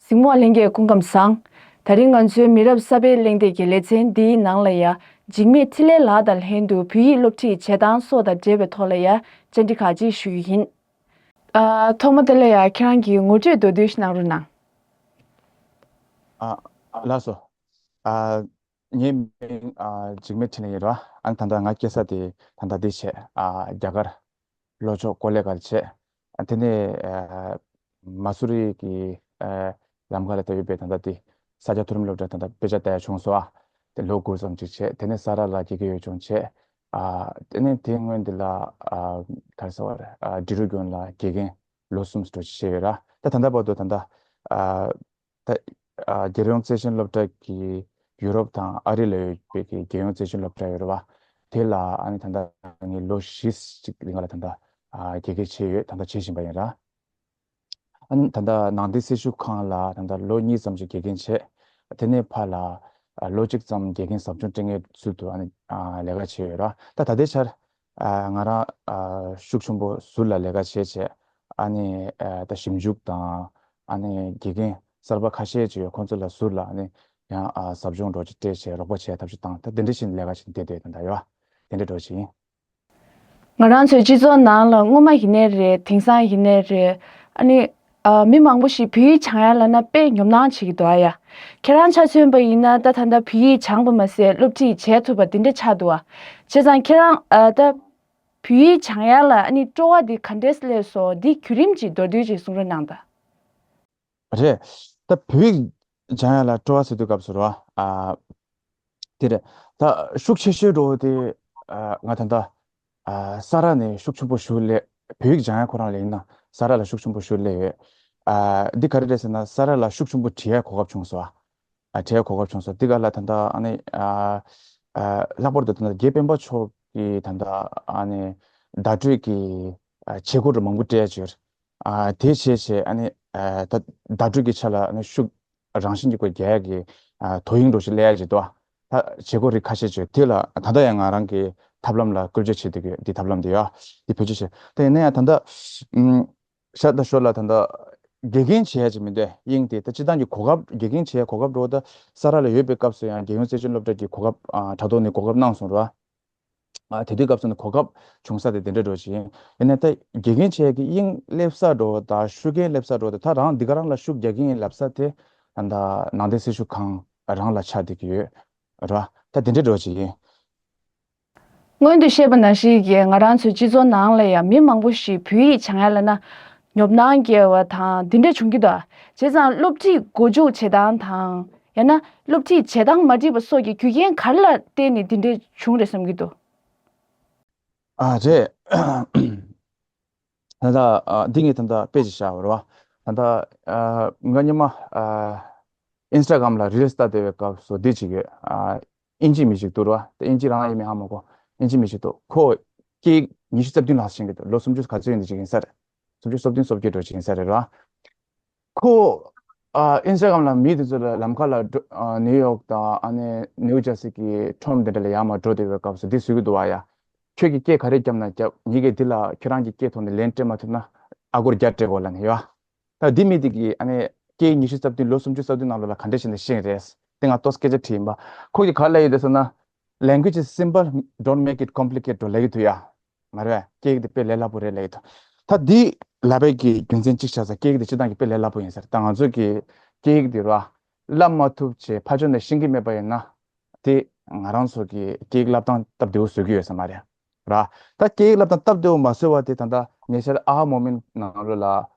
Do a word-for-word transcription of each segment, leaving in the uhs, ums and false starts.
གཟིགས་མོ་བ་ལྷན་རྒྱས་སྐུ་ཁམས་བཟང་། ད་རིང་ང་ཚོའི་མི་རབས་གསར་པའི་གླེང་སྟེགས་ཀྱི་ལེ་ཚན་འདིའི་ནང་ལ་ཡ། འཇིགས་མེད་འཕྲིན་ལས་ལགས་དང་ལྷན་དུ་བོད་ཡིག་སློབ་ཁྲིད་བྱེད་སྟངས་སོགས་དང་འབྲེལ་བའི་ཐོག་ལ་ཡ། བཅར་འདྲི་ཁག་ཅིག་ཞུ་རྒྱུ་ཡིན། ཨ། ཐོག་མ་དེ་ལ་ཡ་ཁྱེད་རང་གི་ངོ་སྤྲོད་མདོར་བསྡུས་ཤིག་གནང་རོགས་གནང་། ཨ། ལགས་སོ། ཨ། ངའི་མིང་ཨ་འཇིགས་མེད་འཕྲིན་ལས་ཡིན་ར། ཨ་ནི་ད་ལྟ་ང་སྐྱེས་ས་དེ་ད་ལྟ་འདི་བྱས། ཨ། རྒྱ་གར་ལྷོ་ཕྱོགས་ཀོ་ལེ་གལ་བྱས། ཨ། དེ་ནས་ཨ་མ་སུ་རི་གི་ཨ་ལམ་ཁ་ལ་ད་ཡོད་པའི་ད་ལྟ་དེ་ས་སྐྱ་མཐོ་རིམ་སློབ་གྲྭ་ད་ལྟ་དཔེ་ཆ་ལྟ་ཡ་བྱུང་སོང་། ཨ། དེ་ལོ་དགུ་ཙམ་ཅིག་བྱས། དེ་ནས་ས་རཱ་ལ་དགེ་རྒན་ཡོད་བྱུང་བྱས། ཨ། དེ་ནས་དེ་སྔོན་འདི་ལ་ཨ་ག་རེ་ཟེར་བ་རེད། ཨ། འབྲི་རུ་དགོན་ལ་དགེ་རྒན་ལོ་གསུམ་འགྲོ་བྱས་ཡོད་ར། ད་ད་ལྟ་བར་དུ་ད་ལྟ་ཨ། ད་ཨ་རྒྱལ་ཡོངས་བརྩེ་ཆེན་སློབ་གྲྭ་གི་ཡུ་རོབ་དང་ཨ་རི་ལ་ཡོད་པའི་གི་རྒྱལ་ཡོངས་བརྩེ་ཆེན་སློབ་གྲྭ་ཡོད་རེད་བ། དེ་ལ་ཨ་ནི་ད་ལྟ་ངས་ལོ་བཞི་ཅིག་རིང་ལ་ད་ལྟ་ཨ་དགེ་རྒན་བྱས་ཡོད། ད་ལྟ་བྱེད་བཞིན་པ་ཡིན་ར། ཨ་ནི་ད་ལྟ་ནང་བསྟན་སྲི་ཞུ་ཁང་ལ་ད་ལྟ་ལོ་གཉིས་ཙམ་ཅིག་དགེ་རྒན་བྱས། དེ་ནས་ཕར་ལ་ཨ་ལོ་གཅིག་ཙམ་དགེ་རྒན་ཟབ་སྦྱོང་སྤྲད་མཁན་ཚུལ་དུ་ཨ་ནི་ཨ་ལས་ཀ་བྱས་ཡོད་ར། ད་ད་ལྟའི་ཆར་ཨ་ང་རང་ཨ་ཤུགས་ཆེན་པོ་ཟུར་ལ་ལས་ཀ་བྱས་བྱས། ཨ་ནི་ཨ་ད་ཞིབ་འཇུག་དང་། ཨ་ནི་དགེ་རྒན་གསར་པ་ཁ་ཤས་ཅིག་ཡོད། ཁོང་ཚོ་ལ་ཟུར་ལ་ཨ་ནི་ཡང་ཨ་ཟབ་སྦྱོང་འདྲ་ཅིག་སྤྲད་བྱས་རོགས་པ་བྱས་ཐབས་ཤེས་བཏང་། ད་དེ་འདྲ་བྱས་ནས་ལས་ཀ་བྱས་བསྡད་བསྡད་ད་ལྟ་ཡོད། དེ་འདྲ་འདྲ་ཅིག་ཡིན། ང་རང་ཚོའི་སྤྱི་ཚོགས་ནང་ལ་སྔོན་མ་ཡིན་ནའི་རེད། དེང་སང་ཡིན་ནའི་རེད། ཨ་ནི་ཨ་མི་མང་པོ་ཞིག་བོད་ཡིག་སྦྱང་ཡ་ལབ་ན་དཔེ་ཉོབ་སྣང་བྱེད་ཀྱི་འདུག་ཨ་ཡ། ཁྱེད་རང་ཆ་མཚོན་པ་ཡིན་ན་ད་ད་ལྟ་བོད་ཡིག་སྦྱངས་པ་མ་ཟད་སློབ་ཁྲིད་བྱས་ཐུབ་པ་དེ་འདྲ་ཆགས་འདུག་ཨ། བྱས་ཙང་ཁྱེད་རང་ཨ་ད་བོད་ཡིག་སྦྱང་ཡ་ལ་ཨ་ནི་སྤྲོ་བ་འདི་ག་འདྲས་སླེབས་སོང་། འདི་བརྒྱུད་རིམ་ཅིག་མདོར་བསྡུས་ཅིག་གསུང་རོགས་གནང་དང་། རེད། ད་བོད་ཡིག་སྦྱང་ཡ་ལ་སྤྲོ་བ་ཟེར་དུས་སྐབས་སུ་རེད་བ། ཨ། དེ་རེད། ད་ཤུགས་ཆེ་ཤོས་འགྲོ་དེ་ཨ་ང་ད་ལྟ་ཨ་ས་རཱ་ནས་ཤུགས་ཆེན་པོ་ཞུ་སླེབས། བོད་ཡིག་སྦྱང་ཡ་ཁོ་རང་ལ་ཡིན་ན་ས་རཱ་ལ་ཤུགས་ཆེན་པོ་ཞུ་སླེབས་ཡོད། ཨ། འདི་ག་རེ་རེད་ཟེར་ན་ས་རཱ་ལ་ཤུགས་ཆེན་པོ་བྲིས་ཡ་གོ་སྐབས་བྱུང་སོང་། ཨ། བྲིས་ཡ་གོ་སྐབས་བྱུང་སོང་། འདི་ག་ལ་ད་ལྟ་ཨ་ནི་ཨ་ཨ་ལྷག་པར་དུ་ད་ལྟ་རྒྱལ་བའི་དཔོན་པོ་མཆོག་གིས་ད་ལྟ་ཨ་ནི་བརྡ་སྤྲོད་ཀྱི་ཨ་བྱེད་སྒོ་རུ་མང་པོ་སྤྲད་ཡ་བྱས། ཨ། དེ་བྱས་བྱས་ཨ་ནི་ཨ་ད་བརྡ་སྤྲོད་ཀྱི་ཆ་ལ་ཨ་ནི་ཤུགས་རང་བཞིན་གྱིས་སྒོ་རྒྱག་ཡ་གི་ཨ་དོ་དབྱིངས་འདྲ་ཞིག་སླེབས་ཡ་ཅིག་འདུག་ད་བྱེད་སྒོ་རིགས་ཁ་ཤས་ཅིག་དེ་ལ་ད་ལྟ་ཡང་ང་རང་གི་ཐབས་ལམ་ལ་བཀོལ་སྤྱོད་བྱེད་བསྡད་ཀྱི་ཡོད། འདི་ཐབས་ལམ་འདི་ཡོད། འདི་བེད་སྤྱོད་བྱེད། དེ་ཡིན་ན་ཡང་ད་ལྟ་ཨམ་ཤ་ད་ཞོར་ལ་ད་ལྟ་དགེ་རྒན་བྱེད་ཡ་ཅིག་མི་འདུག་དབྱིངས་དེ་ད་སྤྱིར་བཏང་གི་གོ་སྐབས་དགེ་རྒན་བྱེད་ཡ་གོ་སྐབས་འདྲ་བོ་ད་ས་རཱ་ལ་ཡོད་པའི་སྐབས་སུ་ཡང་རྒྱལ་ཡོངས་བརྩེ་ཆེན་སློབ་གྲྭ་གི་གོ་སྐབས་ཨ་དྲ་ཐོག་ནས་གོ་སྐབས་གནང་སོང་རེད་བ། ཨ། དེ་དུས་སྐབས་སུ་ནི་གོ་སྐབས་བྱུང་ས་དེ་དེ་འདྲ་འདྲ་ཅིག་ཡིན། ཡིན་ནའི་ད་དགེ་རྒན་བྱས་ཀྱི་དབྱིངས་སླེབས་ས་འདྲ་བོ་དང་ཤུགས་རྐྱེན་སླེབས་ས་འདྲ་བོ་དང་ད་རང་འདི་ག་རང་ལ་ཤུགས་རྒྱག་གི་ཡིན་ལབ་ས་དེ་ད་ལྟ་ནང་བསྟན་སྲི་ཞུ་ཁང་རང་ལ་ཆགས་བསྡད་ཀྱི་ཡོད་ར། ད་དེ་འདྲ་འདྲ་ཅིག་ཡིན། སྔོན་དུ་བཤད་པ་ནང་བཞིན་གྱི་ང་རང་ཚོའི་སྤྱི་ཚོགས་ནང་ལ་ཡང་མི་མང་པོ་ཞིག་བོད་ཡིག་སྦྱང་ཡ་ལབ་ན་ཉོབ་སྣང་སྐྱེ་བ་དང་འདི་འདྲ་བྱུང་གི་འདུག་བྱས་ཙང་སློབ་ཁྲིད་འགོ་འཛུགས་བྱེད་སྟངས་དང་ཡང་ན་སློབ་ཁྲིད་བྱེད་སྟངས་མ་འགྲིག་པ་སོགས་ཀྱི་རྒྱུ་རྐྱེན་ག་རེ་ལ་བརྟེན་ནས་འདི་འདྲ་བྱུང་རེད་བསམ་གྱི་འདུག་ཨ། རེད། ད་ལྟ་ཨ་འདི་ངས་ད་ལྟ་དཔེ་ཅིག་བཞག་པ་རེད་བ། ད་ལྟ་ཨ་ང་སྔོན་མ་ཨ་ཨིན་སི་ཊ་གྷ་རམ་ལ་རི་ལི་སི་ལྟ་བསྡད་པའི་སྐབས་སུ་འདི་ཅིག་ཡོད། ཨ་ཨིན་ཇི་མི་ཞིག་འདུག་རེད་བ། ད་ཨིན་ཇི་རང་ཡིན་མིན་ཧ་མ་གོ། ཨིན་ཇི་མི་ཞིག་འདུག་ཁོ་སྐད་ཉི་ཤུ་རྩ་བདུན་ལྷག་ཤེས་ཀྱི་འདུག་ལོ་སུམ་ཅུ་ག་ཚོད་ཡིན་འདི་ཅིག་ཡིན་ས་རེད། སུམ་ཅུ་སོ་བདུན་སོ་བརྒྱད་འདྲ་ཅིག་ཡིན་ས་རེད་བ། ཁོ་ཨ་ཨིན་སི་ཊ་གྷ་རམ་ལ་མི་དེ་ཚོ་ལ་ལམ་ཁ་ལ་འགྲོ་ཨ་ནིའུ་ཡོག་དང་ཨ་ནི་ནིའུ་ཇར་སི་གི་ཁྲོམ་དེ་འདྲ་ལ་ཡར་མར་འགྲོ་བསྡད་པའི་སྐབས་སུ་འདི་བཟོས་ཀྱི་འདུག་བ་ཡ། ཁྱོད་ཀྱིས་སྐད་ག་རེ་བརྒྱབ་ན་བརྒྱབ། ངེད་ཀྱིས་འདི་ལ་ཁྱོད་རང་གི་སྐད་ཐོག་ནས་ལན་སྤྲད་མ་ཐུབ་ན་ཨ་སྒོར་བརྒྱ་སྤྲད་དགོས་ལབ་ནས་ཡོད། ད་འདི་མི་དེ་གིས་ཨ་ནི་སྐད་ཉི་ཤུ་རྩ་བདུན་ལོ་སུམ་ཅུ་རྩ་བདུན་ནང་ལོགས་ལ་ག་འདྲ་བྱས་ནས་ཤེས་རེད། དེ་ང་ཏོག་སྐད་ཆ་དྲིས་ཡིན་པ། ཁོ་གིས་ག་རེ་ལབ་ཡོད་དེ་ཟེར་ན། Language is simple, don't make it complicated འགྲོ་ལབ་ཀྱི་འདུག་ཡ། མ་རེད་པས། སྐད་ཡིག་དེ་དཔེ་ལས་སླ་པོ་རེད་ལབ་ཀྱི་འདུག་ད་འདི་ལབ་པའི་གི་རྒྱུ་མཚན་གཅིག་ཆགས་ས། སྐད་ཡིག་དེ་སྤྱིར་བཏང་གི་དཔེ་ལས་སླ་པོ་ཡིན་ས་རེད། ད་ང་ཚོ་གི་སྐད་ཡིག་དེ་ར་བསླབ་མ་ཐུབ་བྱས་ཕར་ཕྱོགས་ནས་ཤེས་ཀྱི་མེད་པ་ཡིན་ན། དེ་ང་རང་ཚོ་གི་སྐད་ཡིག་བསླབ་སྟངས་སྟབས་བདེ་པོ་བཟོ་གི་ཡོད་ས་མ་རེད། ར། ད་སྐད་ཡིག་བསླབ་སྟངས་སྟབས་བདེ་པོ་མ་བཟོས་པ་དེ་ད་ལྟ་ཉེ་ཆར་ཨ་ཧ་མོ་མིན་ནང་ལོགས་ལ་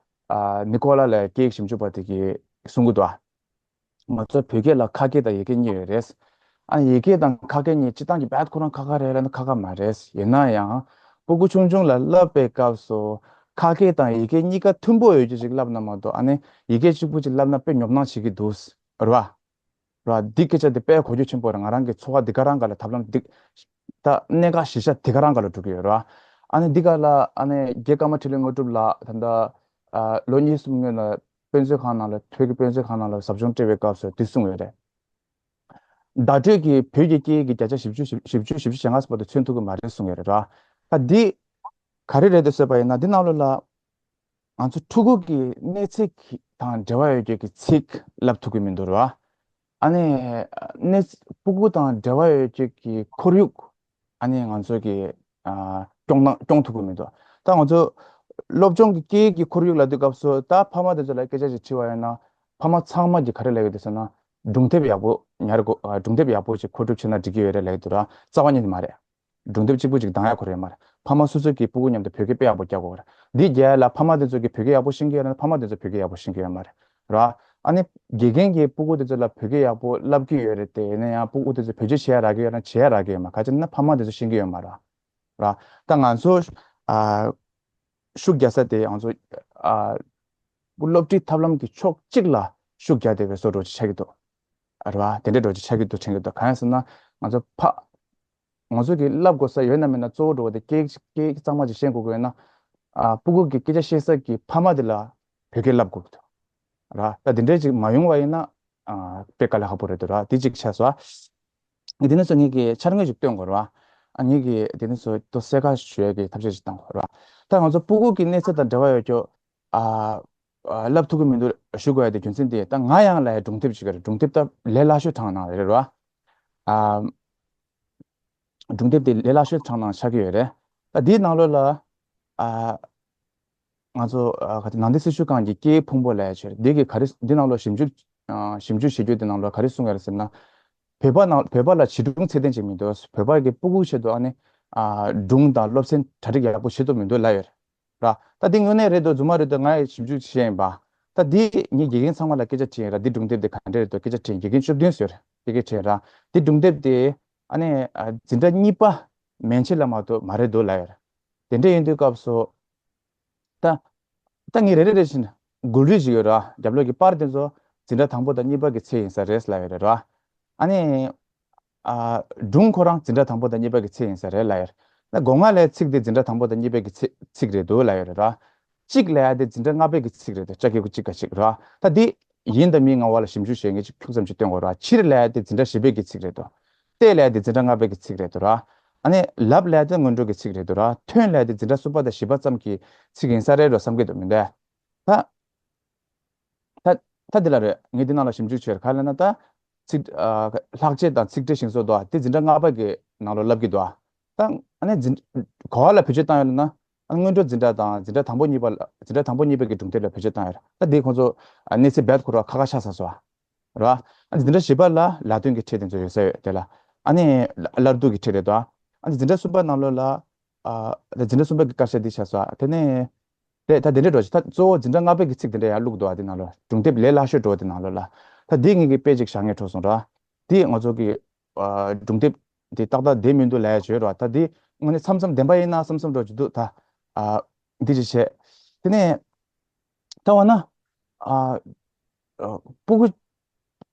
ཨ་ནི་ཀོ་ལ་ལ་སྐད་ཡིག་ཞིབ་འཇུག་པ་དེ་གིས་གསུང་གི་འདུག་ཨ། ང་ཚོ་བོད་སྐད་ལ་ཁ་སྐད་དང་ཡིག་སྐད་གཉིས་ཡོད་རེད། ཨ་ནི་ཡིག་སྐད་དང་ཁ་སྐད་གཉིས་སྤྱིར་བཏང་གི་རྦད་ཁོ་རང་ཁ་ཁ་རེད་ལབ་ན་ཁ་ཁ་མ་རེད། ཡིན་ན་ཡང་སྤུ་གུ་ཆུང་ཆུང་ལ་བསླབ་པའི་སྐབས་སུ་ཁ་སྐད་དང་ཡིག་སྐད་གཉིས་ཀ་མཐུན་པོ་ཡོད་རྒྱུ་ཞིག་བསླབ་ན་མ་གཏོགས། ཨ་ནི་ཡིག་སྐད་གཅིག་པུ་ཅིག་བསླབ་ན་དཔེ་ཉོབ་སྣང་བྱེད་ཀྱི་འདུག་རེད་བ། ར། འདི་སྐད་ཆ་འདི་དཔེ་གོ་རྒྱུ་ཆེན་པོ་རེད། ང་རང་གི་འཚོ་བ་འདི་ག་རང་ག་ལ་ཐབས་ལམ་འདི། ད་གནད་འགག་གཞི་བཞག་འདི་ག་རང་ག་ལ་འགྲོ་གི་ཡོད་ར། ཨ་ནི་འདི་ག་ལ་ཨ་ནི་རྒན་ཀརྨ་འཕྲིན་ལས་དངོས་གྲུབ་ལགས་ད་ལྟ་ཨ་ལོ་གཉིས་གསུམ་སྔོན་ལ་དཔེ་མཛོད་ཁང་ནང་ལ། བོད་ཀྱི་དཔེ་མཛོད་ཁང་ནང་ལ་ཟབ་སྦྱོང་སྤྲད་པའི་སྐབས་སུ་འདི་གསུངས་ཡོད་རེད། བརྡ་སྤྲོད་ཀྱི་བོད་ཀྱི་སྐད་ཡིག་གི་བརྒྱ་ཆ་བཞི་བཅུ་བཞི་བཅུ་བཞི་བཅུ་ཞེ་ལྔ་ཙམ་བར་དུ་མཚོན་ཐུབ་ཀྱི་མ་རེད་གསུངས་ཡོད་རེད་ར། ད་འདི་ག་རེ་རེད་འདུག་ཟེར་བ་ཡིན་ན། འདི་ནང་ལོགས་ལ་ང་ཚོ་ཕྲུ་གུ་གི་གནས་ཚད་ཀྱི་ དང་འབྲེལ་བ་ཡོད་རྒྱུ་གི་ཚིག་ལབ་ཐུབ་ཀྱི་མི་འདུག་ར། ཨ་ནི་གནས་སྤུ་གུ་དང་འབྲེལ་བ་ཡོད་རྒྱུ་གི་ཁོར་ཡུག་ཨ་ནི་ང་ཚོ་གི་ཨ་སྐྱོང་སྟངས་སྐྱོང་ཐུབ་ཀྱི་མི་འདུག་ད་ང་ཚོ་སློབ་སྦྱོང་གི་སྐད་ཡིག་གི་ཁོར་ཡུག་ལབ་དུས་སྐབས་སུ་ད་ཕ་མ་དེ་ཚོ་ལ་སྐད་ཆ་ཞིག་དྲིས་པ་ཡིན་ན་ཕ་མ་ཚང་མ་གིས་ག་རེ་ལབ་ཀྱི་འདུག་ཟེར་ན་སྒྲུང་དེབ་ཡག་པོ་ཉར་དགོས། ཨ་སྒྲུང་དེབ་ཡག་པོ་ཞིག་མཁོ་སྒྲུབ་བྱས་ན་འགྲིག་གི་ཡོད་རེད་ལབ་ཀྱི་འདུག་ར། རྩ་བ་ཉིད་ནས་མ་རེད། སྒྲུང་དེབ་གཅིག་པུ་ཅིག་འདང་ཡག་ཁོ་རེ་ཡོད་མ་རེད། ཕ་མ་སོ་སོ་གིས་སྤུ་གུ་མཉམ་དུ་བོད་སྐད་དཔེ་ཡག་པོ་རྒྱག་དགོས་རེད། འདི་རྒྱག་ཡ་ལ་ཕ་མ་དེ་ཚོ་གིས་བོད་སྐད་ཡག་པོ་ཤེས་ཀྱི་ཡོད་ན་ཕ་མ་དེ་ཚོ་བོད་སྐད་ཡག་པོ་ཤེས་ཀྱི་ཡོད་མ་རེད། ར། ཨ་ནི་དགེ་རྒན་གྱིས་སྤུ་གུ་དེ་ཚོ་ལ་བོད་སྐད་ཡག་པོ་བསླབ་ཀྱི་ཡོད་རེད་དེ། ཡིན་ན་ཡང་སྤུ་གུ་དེ་ཚོ་བེད་སྤྱོད་བྱེད་ཡ་རག་གི་ཡོད་ན་བྱེད་ཡ་རག་གི་ཡོད་མ་རེད། ག་ཅི་ན་ཕ་མ་དེ་ཚོ་ཤེས་ཀྱི་ཡོད་མ་རེད། ར། ད་ང་ཚོ་ཨ་ཤུགས་རྒྱག་ས་དེ་ང་ཚོ་ཨ་སློབ་ཁྲིད་ཐབས་ལམ་གྱི་ཕྱོགས་གཅིག་ལ་ཤུགས་རྒྱག་བསྡད་པའི་བཟོ་འདྲ་ཅིག་ཆགས་ཀྱི་འདུག་ར། དེ་འདྲའི་འདྲ་ཅིག་ཆགས་ཀྱི་འདུག་དྲན་གྱི་འདུག་གང་ཡིན་ཟེར་ན་ང་ཚོ་ཕ་ང་ཚོ་གིས་བསླབ་དགོས་ས་ཡོད་ན་མེད་ན་གཙོ་བོ་འགྲོ་བ་དེ་སྐད་སྐད་གཙང་མ་ཅིག་ཤེས་དགོས་ཀྱི་ཡོད་ན། ཨ་སྤུ་གུ་གི་སྐད་ཆ་བཤད་ས་གི་ཕ་མ་དེ་ལ་བོད་སྐད་བསླབ་དགོས་ཀྱི་འདུག་ར། ད་དེ་འདྲའི་ཅིག་མ་ཡོང་བ་ཡིན་ན་ཨ་དཔེ་དཀའ་ལས་ཁག་པོ་རེད་འདུག་ར། དེ་ཅིག་ཆགས་སོང་། ཨ་དེ་ནས་ཚོ་ངེད་ཀྱི་འཆར་ངོས་ཅིག་སྟོན་དགོས་ར། ཨ་ངེད་ཀྱི་དེ་ནས་ཚོ་ཏོ་གསལ་ཁ་ཞུ་ཡ་གི་ཐབས་ཤེས་ཅིག་བཏང་དགོས་ར། ད་ང་ཚོ་སྤུ་གུ་གི་གནས་ཚད་དང་འབྲེལ་བ་ཡོད་ཀྱོ། ཨ་ཨ་བསླབ་ཐུབ་ཀྱི་མི་འདུག་ཞུ་དགོས་ཡ་དེ་རྒྱུ་མཚན་དེ་ད་ང་ཡང་ལ་ཡ་སྒྲུང་དེབ་ཅིག་ཡོད་རེད། སྒྲུང་དེབ་ད་ལས་སླ་ཤོས་གྲས་ནང་རེད་ར། ཨ། སྒྲུང་དེབ་དེ་ལས་སླ་ཤོས་གྲས་ནང་ཆགས་ཀྱི་ཡོད་རེད། ད་འདིའི་ནང་ལོགས་ལ་ཨ་ང་ཚོ་ཨ་ག་དེ་ནང་བསྟན་སྲི་ཞུ་ཁང་གི་སྐད་ཡིག་ཕུང་པོ་ལབ་ཡ་ཅིག་ཡོད་རེད། འདི་གི་ག་རེ་འདི་ནང་ལོགས་ཞིབ་འཇུག་ཨ་ཞིབ་འཇུག་བྱེད་རྒྱུ་དེ་ནང་ལོགས་ག་རེ་གསུངས་ཡོད་རེད་ཟེར་ན། བོད་པ་ནང་བོད་པ་ལ་བྱིས་སྒྲུང་ཚད་ལྡན་ཅིག་མི་འདུག་བོད་པ་གི་སྤུ་གུའི་ཆེད་དུ་ཨ་ནི་ཨ་སྒྲུང་དང་སློབ་ཚན་གྲ་སྒྲིག་ཡག་པོ་བྱེད་ཐུབ་མི་འདུག་ལབ་ཡོད་རེད། ར། ད་འདི་དངོས་གནས་རེད་འདུག་རྫུན་མ་རེད་འདུག་ང་ཡི་ཞིབ་འཇུག་བྱས་ཡིན་པ། ད་འདི་ངས་དགེ་རྒན་ཚང་མ་ལ་སྐད་ཆ་དྲིས་ཡིན་ར། འདི་སྒྲུང་དེབ་འདི་ག་འདྲ་རེད་འདུག་སྐད་ཆ་དྲིས་ཡིན། དགེ་རྒན་བཅུ་བདུན་ཟེར་སྐད་ཆ་དྲིས་ཡིན་ར། འདི་སྒྲུང་དེབ་འདི་ཨ་ནི་ཨ་འཛིན་གྲྭ་གཉིས་པ་མན་ཆད་ལ་མ་གཏོགས་མ་རེད་འདུག་ལབ་ཡོད་ར། དེ་འདྲ་ཡིན་དུས་སྐབས་སུ་ད་ད་ངས་རེ་རེ་རེ་བཞིན་འགུལ་རིས་ཤིག་ཡོད་ར། རྒྱབ་ལོགས་ཀྱི་པར་དེ་ཚོ་འཛིན་གྲྭ་དང་པོ་དང་གཉིས་པ་གི་ཚིག་ཡིན་ས་རེད་ལབ་ཡོད་རེད་ར། ཨ་ནི། ཨ། སྒྲུང་ཁོ་རང་འཛིན་གྲྭ་དང་པོ་དང་གཉིས་པ་གི་ཚིག་ཡིན་ས་རེད་ལབ་ཡོད། ད་སྒོ་ང་ལའི་ཚིག་དེ་འཛིན་གྲྭ་དང་པོ་དང་གཉིས་པའི་གི་ཚིག་ཚིག་རེད་འདུག་ལབ་ཡོད་རེད་ར། གཅིག་ལབ་ཡ་དེ་འཛིན་གྲྭ་ལྔ་པའི་གི་ཚིག་རེད་འདུག་ཅ་གི་གུ་གཅིག་ག་གཅིག་ར། ད་འདི་ཡིན་དང་མིན་ངག་དབང་ལ་ཞིབ་འཇུག་བྱེད་མཁན་ཅིག་ཁྱུག་ཙམ་ཅིག་སྟོན་དགོས་ར། ཕྱིར་ལབ་ཡ་དེ་འཛིན་གྲྭ་བཞི་པའི་གི་ཚིག་རེད་འདུག་ལྟས་ལབ་ཡ་དེ་འཛིན་གྲྭ་ལྔ་པའི་གི་ཚིག་རེད་འདུག་ར། ཨ་ནི་ལབ་ལབ་ཡ་དེ་སྔོན་འགྲོ་གི་ཚིག་རེད་འདུག་ར། ཐོན་ལབ་ཡ་དེ་འཛིན་གྲྭ་གསུམ་པ་དང་བཞི་པ་ཙམ་གི་ཚིག་ཡིན་ས་རེད་འགྲོ་བསམ་གི་འདུག་མི་འདུག་ད། ད་ད་འདི་ལ་རེད། ངས་འདི་ནང་ལ་ཞིབ་འཇུག་བྱས་ག་ལ་ན་ད། ཚིག་ཨ་ལྷག་བཅས་དང་ཚིག་འགྲེལ་ཞིང་སོགས་དོ་དེ་འཛིན་གྲྭ་ལྔ་པ་གི་ནང་ལོ་བསླབ་ཀྱི་འདུག་ད་ཨ་ནི་འཛིན་གོ་བ་ལ་བེད་སྤྱོད་བཏང་ཡོད་ལ་ན། ཨ་ནི་སྔོན་འགྲོ་འཛིན་གྲྭ་དང་འཛིན་གྲྭ་དང་པོ་གཉིས་པ་ལ་འཛིན་གྲྭ་དང་པོ་གཉིས་པ་གི་གྲུང་དེབ་ལ་བེད་སྤྱོད་བཏང་ཡོད་རེད། ད་འདི་ཁོང་ཚོ་ཨ་གནས་ཚད་རྦད་ཁོ་ར་ཁ་ཁ་ཤ་ས་སོ། ར། ཨ་ནི་འཛིན་གྲྭ་བཞི་པ་ལ་ལ་དོན་གྱི་ཁྲིད་དེ་ཚོ་ཡོད་ས་ཡོད་དེ་ལ། ཨ་ནི་བླ་བླར་འདུག་གི་ཁྲིད་རེད་དོ། ཨ་ནི་འཛིན་གྲྭ་གསུམ་པ་ནང་ལོ་ལ། ཨ་འཛིན་གྲྭ་གསུམ་པ་གི་དཀར་ཆག་འདི་ཆགས་སོ། དེ་ནས། དེ་ད་དེ་འདྲའི་འགྲོ་ཞིག་ད་གཙོ་བོ་འཛིན་གྲྭ་ལྔ་པའི་གི་ཚིག་དེ་འདྲ་ཡར་བླུགས་འདུག་ཨ་དེ་ནང་ལོ་སྒྲུང་དེབ་ལས་སླ་ཤོས་འགྲོ་དེ་ནང་ལོ་ལ། ད་འདི་ངེད་ཀྱི་དཔེ་ཅིག་བཞག་ངེས་འཕྲོ་སོང་ར། འདི་ང་ཚོ་གི་ཨ་སྒྲུང་དེབ་འདི་ཏག་ཏག་བསྡད་མི་འདུག་ལས་བྱོས་ར། ད་འདི་དངོས་གནས་མཚམས་མཚམས་བདེན་པ་ཡིན་ན་བསམ་བསམ་འགྲོ་ཅིག་འདུག་ད་ཨ་འདི་ཅིག་བྱས། དེ་ནས་ད་འོ་ན་ཨ་ཨ་སྤུ་གུ་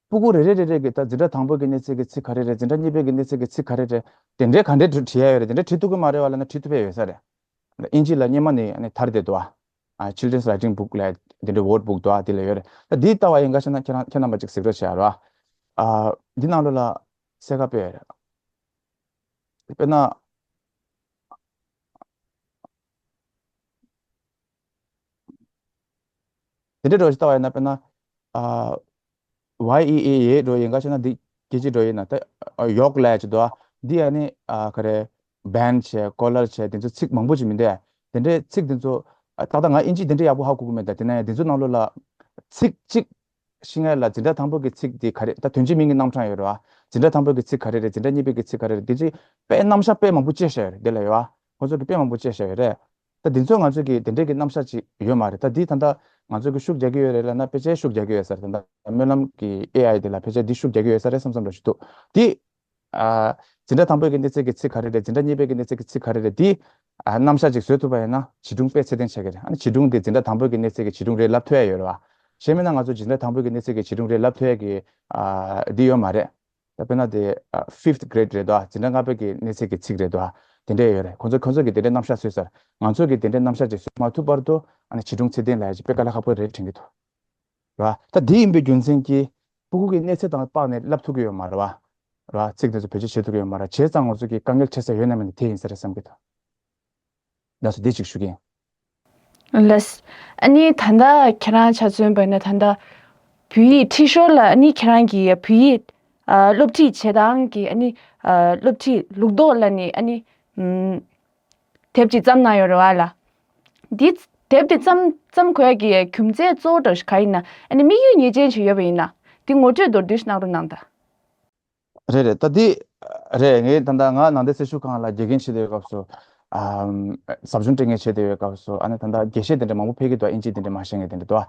སྤུ་གུ་རེ་རེ་རེ་རེ་གི་ད་འཛིན་གྲྭ་དང་པོ་གི་གནས་ཚད་ཀྱི་ཚིག་ག་རེ་རེད། འཛིན་གྲྭ་གཉིས་པའི་གི་གནས་ཚད་ཀྱི་ཚིག་ག་རེ་རེད། དེ་འདྲའི་ག་འདྲའི་བྲི་བྲིས་ཡ་ཡོད་རེད། དེ་འདྲའི་བྲིས་ཐུབ་ཀྱི་མ་རེད་བ་ལབ་ན་བྲིས་ཐུབ་ཡ་ཡོད་ས་རེད། དབྱིན་ཇི་ལ་སྔོན་མ་ནས་ཨ་ནི་དར་བསྡད་འདུག་ཨ། Children's Writing Book ལབ་དེ་འདྲའི་Word Book འདུག་ཨ། དེ་ལ་ཡོད་རེད། ད་འདི་ལྟ་བ་ཡིན་ག་ཤེ་ན་ཁྱེད་རང་ཁྱེད་རྣམ་པ་ཅིག་གཟིགས་རོགས་བྱེད་ཨ་རོ་ཨ། འདི་ནང་ལོགས་ལ་གསལ་ཁ་དཔེ་ཡོད་རེད། དཔེར་ན། དེ་འདྲའི་འགྲོ་ཞིག་ལྟ་བ་ཡིན་ན་དཔེར་ན། ཨ། ཝའི་ཨི་ཨེ་ཡེ་འགྲོ་ཡིན་ག་ཤེ་ན་འདི་སྐད་ཅིག་འགྲོ་ཡིན་ན་ད་ཡོག་ལབ་ཅིག་འདུག་ཨ། འདི་ཨ་ནི་ཨ་ག་རེ། བན་བྱས་ཀོ་ལར་བྱས་དེ་ཚོ་ཚིག་མང་པོ་ཅིག་མི་འདུག་དེ་འདྲའི་ཚིག་དེ་ཚོ་ཨ་ཏག་ཏག་ང་ཨིན་ཇི་དེ་འདྲའི་ཡག་པོ་ཧ་གོ་གི་མེད། ད་དེ་ན་ཡང་དེ་ཚོ་ནང་ལོགས་ལ་ཚིག་གཅིག་ཤེས་ཡ་ལ་འཛིན་གྲྭ་དང་པོ་གི་ཚིག་དེ་ག་རེ་ད་དོན་གཅིག་མིང་གི་རྣམ་གྲངས་ཡོད་རེད་བ། འཛིན་གྲྭ་དང་པོ་གི་ཚིག་ག་རེ་རེད། འཛིན་གྲྭ་གཉིས་པའི་གི་ཚིག་ག་རེ་རེད། དེ་ཚོ་དཔེ་རྣམ་གཞག་དཔེ་མང་པོ་བཅད་བཞག་ཡོད་རེད་དེ་ལ་ཡོད་བ། ཁོ་ཚོ་གི་དཔེ་མང་པོ་བཅད་བཞག་ཡོད་རེད། ད་འདི་ཚོ་ང་ཚོ་གི་དེ་འདྲའི་གི་རྣམ་གཞག་ཅིག་ཡོད་མ་རེད། ད་འདི་ད་ལྟ་ང་ཚོ་གི་ཤུགས་རྒྱག་གི་ཡོད་རེད་ལབ་ན་ཕལ་ཆེར་ཤུགས་རྒྱག་གི་ཡོད་ས་རེད། ད་ལྟ་སྨོན་ལམ་གི་ཨེ་ཨའི་དེ་ལ་ཕལ་ཆེར་འདི་ཤུགས་རྒྱག་གི་ཡོད་ས་རེད་བསམ་བསམ་འདྲ་ཞིག་འདུག་དེ། ཨ། འཛིན་གྲྭ་དང་པོའི་གི་གནས་ཚད་ཀྱི་ཚིག་ག་རེ་རེད། འཛིན་གྲྭ་གཉིས་པའི་གི་གནས་ཚད་ཀྱི་ཚིག་ག་རེ་རེད། དེ། ཨ། རྣམ་གཞག་ཅིག་བཟོས་ཐུབ་པ་ཡིན་ན་བྱིས་སྒྲུང་དཔེ་ཚད་ལྡན་ཆགས་ཀྱི་རེད། ཨ་ནི་བྱིས་སྒྲུང་དེ་འཛིན་གྲྭ་དང་པོའི་གི་གནས་ཚད་ཀྱི་བྱིས་སྒྲུང་རེད་ལབ་ཐུབ་ཡ་ཡོད་རེད་བ། གཞན་མིན་ན་ང་ཚོ་འཛིན་གྲྭ་དང་པོའི་གི་གནས་ཚད་ཀྱི་བྱིས་སྒྲུང་རེད་ལབ་ཐུབ་ཡ་གི། ཨ། འདི་ཡོད་མ་རེད། ད་དཔེར་ན་དེ། ཨ། fifth grade རེད་དོ། འཛིན་གྲྭ་ལྔ་པའི་གི་གནས་ཚད་ཀྱི་ཚིག་རེད་དོ། དེ་འདྲས་ཡོད་རེད། ཁོང་ཚོ་ཁོང་ཚོ་གི་དེ་འདྲས་རྣམ་གཞག་བཟོས་ཚར། ང་ཚོ་གི་དེ་འདྲས་རྣམ་གཞག་ཅིག་བཟོས་མ་ཐུབ་བར་དུ་ཨ་ནི་བྱིས་སྒྲུང་ཚད་ལྡན་ལབ་ཡ་ཅིག་དཔེ་དཀའ་ལས་ཁག་པོ་རེད་དྲན་གྱི་འདུག་ར། ད་དེ་ཡིན་པའི་རྒྱུ་མཚན་གྱིས་སྤུ་གུ་གི་གནས་ཚད་དང་དཔག་ནས་བསླབ་ཐུབ་ཀྱི་ཡོད་མ་རེད་བ། ར། ཚིག་དེ་ཚོ་བེད་སྤྱོད་བྱེད་ཐུབ་ཀྱི་ཡོད་མ་རེད། བྱས་ཙང་ང་ཚོ་གི་དཀའ་ངལ་འཕྲད་ས་ཡོད་ན་མེད་ན་དེ་ཡིན་ས་རེད་བསམ་གྱི་འདུག་ལགས་སོ། དེ་གཅིག་ཞུ་གི་ཡིན། ལགས། ཨ་ནི་ད་ལྟ་ཁྱེད་རང་ཆ་མཚོན་པ་ཡིན་ན་ད་ལྟ་བོད་ཡིག་ཁྲིད་ཞོར་ལ་ཨ་ནི་ཁྱེད་རང་གིས་བོད་ཡིག་ཨ་སློབ་ཁྲིད་བྱེད་སྟངས་ཀྱི་ཨ་ནི་ཨ་སློབ་ཁྲིད་ལུགས་ལྡོག་ལབ་ནས་ཨ་ནི་ཨམ་དེབ་ཅིག་བརྩམས་གནང་ཡོད་རེད་བ་ལགས། འདི་དེབ་དེ་བརྩམས་བརྩམས་དགོས་ཡ་གི་རྒྱུ་མཚན་གཙོ་བོ་འདྲ་བོ་ཞིག་ག་ཡིན་ན། ཨ་ནི་དམིགས་ཡུལ་ངེས་ཅན་ཞིག་ཡོད་པ་ཡིན་ན་འདི་ངོ་སྤྲོད་མདོར་བསྡུས་ཤིག་གནང་རོགས་གནང་དང་། རེད་རེད། ད་འདི་རེད། ངས་ད་ལྟ་ང་ནང་བསྟན་སྲི་ཞུ་ཁང་ལ་དགེ་རྒན་བྱེད་བསྡད་པའི་སྐབས་སུ། ཨམ། ཟབ་སྦྱོང་སྤྲད་མཁན་བྱེད་བསྡད་པའི་སྐབས་སུ། ཨ་ནི་ད་ལྟ་དགེ་བཤེས་དེ་འདྲ་མང་པོ་ཕེབས་ཀྱི་འདུག་ཨིན་ཇི་དེ་འདྲ་མ་ཤེས་མཁན་དེ་འདྲ་འདུག་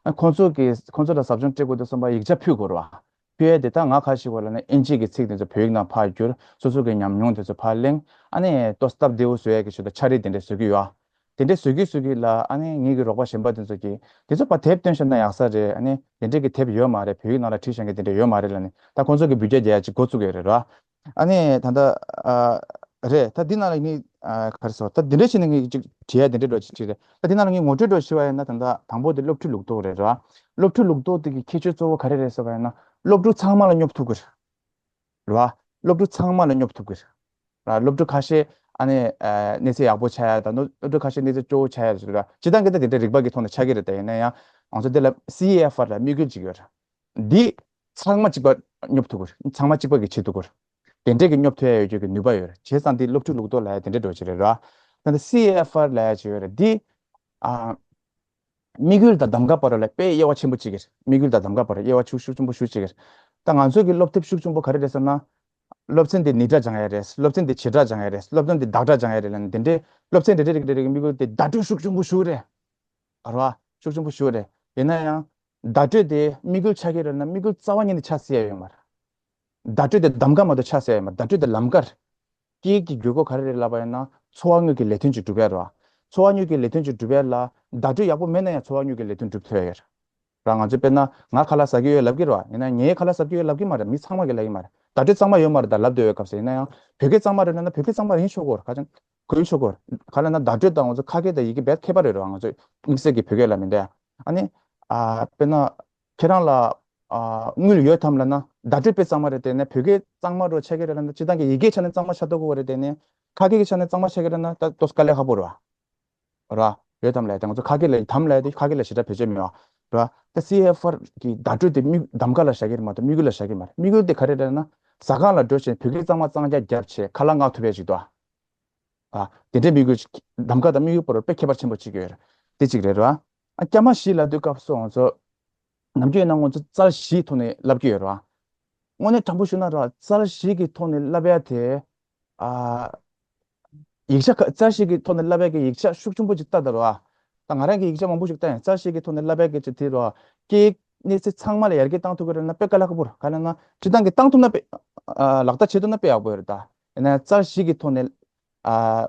ཨ། ཁོང་ཚོ་གིས་ཁོང་ཚོ་ལ་ཟབ་སྦྱོང་སྤྲད་དགོས་འདུག་བསམ་པ་ཡིག་ཆ་ཕུལ་དགོས་རེད་བ། ཕུལ་ཡས་དེ་ད་ང་ཁ་ཤས་ཀྱི་ལ་ནི་ཨིན་ཇི་གི་ཚིག་དེ་ཚོ་བོད་ཡིག་ནང་ཕར་བསྒྱུར། སོ་སོ་གི་ཉམས་མྱོང་དེ་ཚོ་ཕར་གླེང་། ཨ་ནི་ཏོག་སྟབས་བདེ་བོ་བཟོ་ཡས་ཀྱི་ཆེད་དུ་འཆར་གཞི་དེ་འདྲ་བཟོ་གི་ཡོད་ཨ། དེ་འདྲའི་བཟོ་གི་བཟོ་གི་ལ་ཨ་ནི་ངེད་ཀྱི་རོགས་པ་གཞན་པ་དེ་ཚོ་གིས་དེ་ཚོ་ཕར་དེབ་བཏོན་བཞག་ན་ཡག་ས་རེད། ཨ་ནི་དེ་འདྲའི་གི་དེབ་ཡོད་མ་རེད། བོད་ཡིག་ནང་ལ་བྲིས་བཞག་མཁན་དེ་འདྲ་ཡོད་མ་རེད་ལབ་ནས་ད་ཁོང་ཚོ་གིས་འབུད་རྒྱག་རྒྱག་ཡ་ཅིག་འགོ་བཙུགས་ཡོད་རེད་ར། ཨ་ནི་ད་ལྟ་ཨ་རེད། ད་འདི་ནང་ལ་ངས་ཨ་ག་རེ་ཟེར། ད་འདི་འདྲ་བྱས་ནས་ངས་ཅིག་བྲིས་ཡ་དེ་འདྲ་འདྲ་ཅིག་བྲིས་རེད། ད་འདི་ནང་ལ་ངས་ངོ་སྤྲོད་འདྲ་བྱས་པ་ཡིན་ན། ད་ལྟ་དང་པོ་དེ་སློབ་ཁྲིད་ལུགས་ལྡོག་རེད་ར། སློབ་ཁྲིད་ལུགས་ལྡོག་དེ་གི་ཁྱད་ཆོས་གཙོ་བོ་ག་རེ་རེད་ཟེར་བ་ཡིན་ན། སློབ་ཕྲུག་ཚང་མ་ལ་སྙོབ་ཐུབ་ཀྱི་རེད། རེད་བ། སློབ་ཕྲུག་ཚང་མ་ལ་སྙོབ་ཐུབ་ཀྱི་རེད། ར། སློབ་ཕྲུག་ཁ་ཤས་ཨ་ནི་ཨ་གནས་ཚད་ཡག་པོ་ཆགས་ཡ་དང་། སློབ་ཕྲུག་ཁ་ཤས་གནས་ཚད་སྐྱོ་བོ་ཆགས་ཡ་རེད་ར། སྤྱིར་བཏང་གི་ད་དེ་འདྲ་རིག་པ་གི་ཐོག་ནས་ཆགས་ཀྱི་རེད། ད་ཡིན་ན་ཡང་ང་ཚོ་འདི་ལ་སི་ཨེ་ཨེཕ་ཨར་ལ་དམིགས་ཡུལ་ཅིག་ཡོད་རེད། འདི་ཚང་མ་གཅིག་པ་སྙོབ་ཐུབ་ཀྱི་རེད། ཚང་མ་གཅིག་པ་གི་བྱེད་ཐུབ་ཀྱི་རེད། དེ་འདྲས་ཀྱི་སྙོབ་ཐུབ་ཡ་ཡོད་རྒྱུ་གི་ནུས་པ་ཡོད་རེད། བྱས་ཙང་འདི་སློབ་ཁྲིད་ལུགས་ལྡོག་ལབ་ཡ་དེ་འདྲས་འགྲོ་གི་རེད་ར། ད་ལྟ་སི་ཨེ་ཨེཕ་ཨར་ལབ་ཡ་ཅིག་ཡོད་རེད། འདི་ཨ། དམིགས་ཡུལ་དང་གདམ་ག་བར་ལ་དཔེ་དབྱེ་བ་ཆེན་པོ་གཅིག་གི་རེད། དམིགས་ཡུལ་དང་གདམ་ག་བར་དབྱེ་བ་ཤུགས་ཤུགས་ཆེན་པོ་ཤུགས་གཅིག་གི་རེད། ད་ང་ཚོ་གི་སློབ་དེབ་ཤུགས་ཆེན་པོ་ག་རེ་རེད་ཟེར་ན། སློབ་ཚན་དེ་ནི་སྒྲ་སྦྱང་ཡ་རེད། སློབ་ཚན་དེ་བྱེད་སྒྲ་སྦྱང་ཡ་རེད། སློབ་ཚན་དེ་བརྡ་སྒྲ་སྦྱང་ཡ་རེད་ལབ་ནས་དེ་འདྲའི་སློབ་ཚན་རེ་རེ་རེ་རེ་གི་དམིགས་ཡུལ་དེ་བརྡ་སྤྲོད་ཤུགས་ཆེན་པོ་ཞིག་རེད། རེད་བ། ཤུགས་ཆེན་པོ་ཞིག་རེད། ཡིན་ན་ཡང་བརྡ་སྤྲོད་དེ་དམིགས་ཡུལ་ཆགས་ཀྱི་རེད་ན་དམིགས་ཡུལ་རྩ་བ་ཉིད་ནས་ཆགས་སྲིད་ཡ་ཡོད་མ་རེད། བརྡ་སྤྲོད་དེ་གདམ་ག་མ་གཏོགས་ཆགས་སྲིད་ཡ་ཡོད་མ་རེད། བརྡ་སྤྲོད་དེ་ལམ་ཀ་རེད། སྐད་ཡིག་གི་དགོས་མཁོ་ག་རེ་རེད་ལབ་པ་ཡིན་ན། འཚོ་བ་དངོས་ཀྱི་ལས་དོན་ཅིག་སྒྲུབ་ཡ་རེད་བ། འཚོ་བ་དངོས་ཀྱི་ལས་དོན་ཅིག་སྒྲུབ་ཡ་ལ་བརྡ་སྤྲོད་ཡག་པོ་མེད་ན་ཡང་འཚོ་བ་དངོས་ཀྱི་ལས་དོན་སྒྲུབ་ཐུབ་ཡ་ཡོད་རེད། ར། ང་ཚོས་དཔེར་ན་ང་ཁ་ལག་ཟ་གི་ཡོད་ལབ་ཀྱི་རེད་བ། ཡིན་ན་ངའི་ཁ་ལག་ཟ་གི་ཡོད་ལབ་ཀྱི་མ་རེད། མི་ཚང་མ་གིས་ལབ་ཀྱི་མ་རེད། བརྡ་སྤྲོད་གཙང་མ་ཡོད་མ་རེད་ད་ལབ་བསྡད་ཡོད་སྐབས་སུ། ཡིན་ན་ཡང་བོད་སྐད་གཙང་མ་རེད་ན་ན་བོད་སྐད་གཙང་མ་རེད་ཤོད་དགོས་རེད། ཁ་ཅང་གོ་ཡིན་ཤོད་དགོས་རེད། ག་ལབ་ན་བརྡ་སྤྲོད་དང་ང་ཚོ་ཁ་སྐད་དང་ཡི་གེ་རྦད་ཁྱད་པར་ཡོད་རེད་བ། ང་ཚོ་དམིགས་བསལ་གྱི་བོད་སྐད་ལ་མི་འདྲ། ཨ་ནི་ཨ་དཔེར་ན་ཁྱེད་རང་ལ་ཨ་དངུལ་ཡོད་དམ་ལབ་ན་བརྡ་སྤྲོད་དཔེ་གཙང་མ་རེད་དེ་ནས་བོད་སྐད་གཙང་མ་རུ་ཆགས་ཀྱི་རེད་ལབ་ན། སྤྱིར་བཏང་གི་ཡི་གེའི་ཆ་ནས་གཙང་མ་ཆགས་ཐུབ་ཀྱི་རེད་དེ་ནས་ཁ་སྐད་ཀྱི་ཆ་ནས་གཙང་མ་ཆགས་ཀྱི་རེད་ན་ད་ཏོག་ཙམ་དཀའ་ལས་ཁག་པོ་རེད་བ། ར། ཡོད་དམ་ལབ་ཡ་དེ། ང་ཚོ་ཁ་སྐད་ལ་དམ་ལབ་ཡ་དེ་ཁ་སྐད་ལ་ཞེ་དྲག་བེད་སྤྱོད་མེད་བ། ར། ད་སི་ཨེ་ཨེཕ་ཨར་གི་བརྡ་སྤྲོད་དེ་དམིགས་གདམ་ག་ལ་བཞག་གི་རེད་མ་གཏོགས་དམིགས་ཡུལ་ལ་བཞག་གི་མ་རེད། དམིགས་ཡུལ་དེ་ག་རེ་རེད་ན། ཟ་ཁང་ལ་འགྲོ་བྱས་བོད་སྐད་གཙང་མ་གཙང་རྐྱང་བརྒྱབ་བྱས་ཁ་ལག་མངགས་ཐུབ་ཡ་ཅིག་འདུག་ཨ། དེ་འདྲའི་དམིགས་ཡུལ་ཅིག་གདམ་ག་དང་དམིགས་ཡུལ་བར་དཔེ་ཁྱད་པར་ཆེན་པོ་ཅིག་ཡོད་རེད། དེ་གཅིག་རེད་ར། ཨ། སྐྱ་མ་བཞི་ལབ་དུས་སྐབས་སུ་ང་ཚོ་ནམ་རྒྱུན་ཡིན་ན་ང་ཚོ་རྩལ་བཞིའི་ཐོག་ནས་ལབ་ཀྱི་ཡོད་རེད་བ། དངོས་གནས་དྲང་པོ་ཞུ་ན་ར། རྩལ་བཞི་གི་ཐོག་ནས་ལབ་ཡ་དེ། ཨ། ཡིག་ཆ་ཁ་རྩལ་བཞི་གི་ཐོག་ནས་ལབ་ཡ་གི་ཡིག་ཆ་ཤུགས་ཆེན་པོ་ཅིག་ལྟ་དང་ར། ད་ང་རང་གི་ཡིག་ཆ་མང་པོ་ཞིག་ལྟ་ཡང་རྩལ་བཞི་གི་ཐོག་ནས་ལབ་ཡ་གི་ཅིག་དེ་ར། སྐད་ཡིག་གནས་ཚད་ཚང་མ་ལ་ཡར་རྒྱས་བཏང་ཐུབ་ཀྱི་རེད་ན་དཔེ་དཀའ་ལས་ཁག་པོ་རེད། ག་ལབ་ན་སྤྱིར་བཏང་གི་བཏང་ཐུབ་ན་དཔེ། ཨ། ལག་བསྟར་བྱེད་ཐུབ་ན་དཔེ་ཡག་པོ་ཡོད་རེད་ད། ཡིན་ན་རྩལ་བཞི་གི་ཐོག་ནས། ཨ།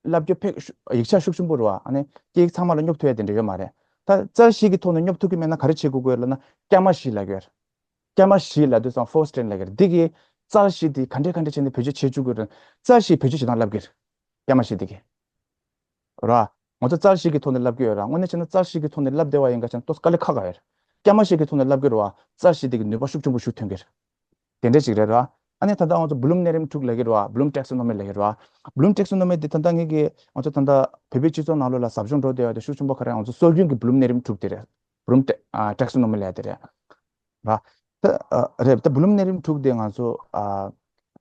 བསླབ་རྒྱུ་ཕལ་ཤུ་ཡིག་ཆ་ཤུགས་ཆེན་པོ་རེད་བ། ཨ་ནི་སྐད་ཡིག་ཚང་མ་ལ་སྙོབ་ཐུབ་ཡ་དེ་འདྲ་ཡོད་མ་རེད། ད་རྩལ་བཞི་གི་ཐོག་ནས་སྙོབ་ཐུབ་ཀྱི་མེད་ན་ག་རེ་བྱེད་དགོས་ཀྱི་ཡོད་ལབ་ན་སྐྱ་མ་བཞི་ལབ་ཀྱི་ཡོད་རེད། སྐྱ་མ་བཞི་ལབ་དུས་ཙང་four strand ལབ་ཀྱི་རེད། འདི་གི་རྩལ་བཞི་དེ་ག་འདྲས་ག་འདྲས་བྱས་ནས་བེད་སྤྱོད་བྱེད་བཅུག་གི་རེད། རྩལ་བཞི་བེད་སྤྱོད་བྱེད་སྟངས་ལབ་ཀྱི་རེད། སྐྱ་མ་བཞི་དེ་གི། ར། ང་ཚོ་རྩལ་བཞི་གི་ཐོག་ནས་ལབ་ཀྱི་ཡོད་ར། དངོས་གནས་བྱས་ན་རྩལ་བཞི་གི་ཐོག་ནས་ལབ་བསྡད་པ་ཡིན་ག་ཅང་ཏོག་ཙམ་དཀའ་ལས་ཁག་ཁག་ཡོད་རེད། སྐྱ་མ་བཞི་གི་ཐོག་ནས་ལབ་ཀྱི་རེད་བ། རྩལ་བཞི་དེ་གི་ནུས་པ་ཤུགས་ཆེན་པོ་ཞིག་ཐོན་གྱི་རེད། དེ་འདྲ་ཞིག་རེད་ར། ཨ་ནི་ད་ལྟ་ང་ཚོ་Bloom་གནས་རིམ་དྲུག་ལབ་ཀྱི་རེད་བ། Bloom taxonomy་ལབ་ཀྱི་རེད་བ། Bloom taxonomy་དེ་ད་ལྟ་ངེད་ཀྱི་ང་ཚོ་ད་ལྟ་བོད་པའི་སྤྱི་ཚོགས་ནང་ལོགས་ལ་ཟབ་སྦྱོང་འགྲོ་བསྡད་པ་དེ་ཤུགས་ཆེན་པོ་ག་རེ། ང་ཚོ་སྲོལ་རྒྱུན་གྱི་Bloom་གནས་རིམ་དྲུག་དེ་རེད། Bloom ta- ཨ། taxonomy་ལབ་ཡ་དེ་རེད། ར། ད་ཨ་རེད། ད་Bloom་གནས་རིམ་དྲུག་དེ་ང་ཚོ་ཨ་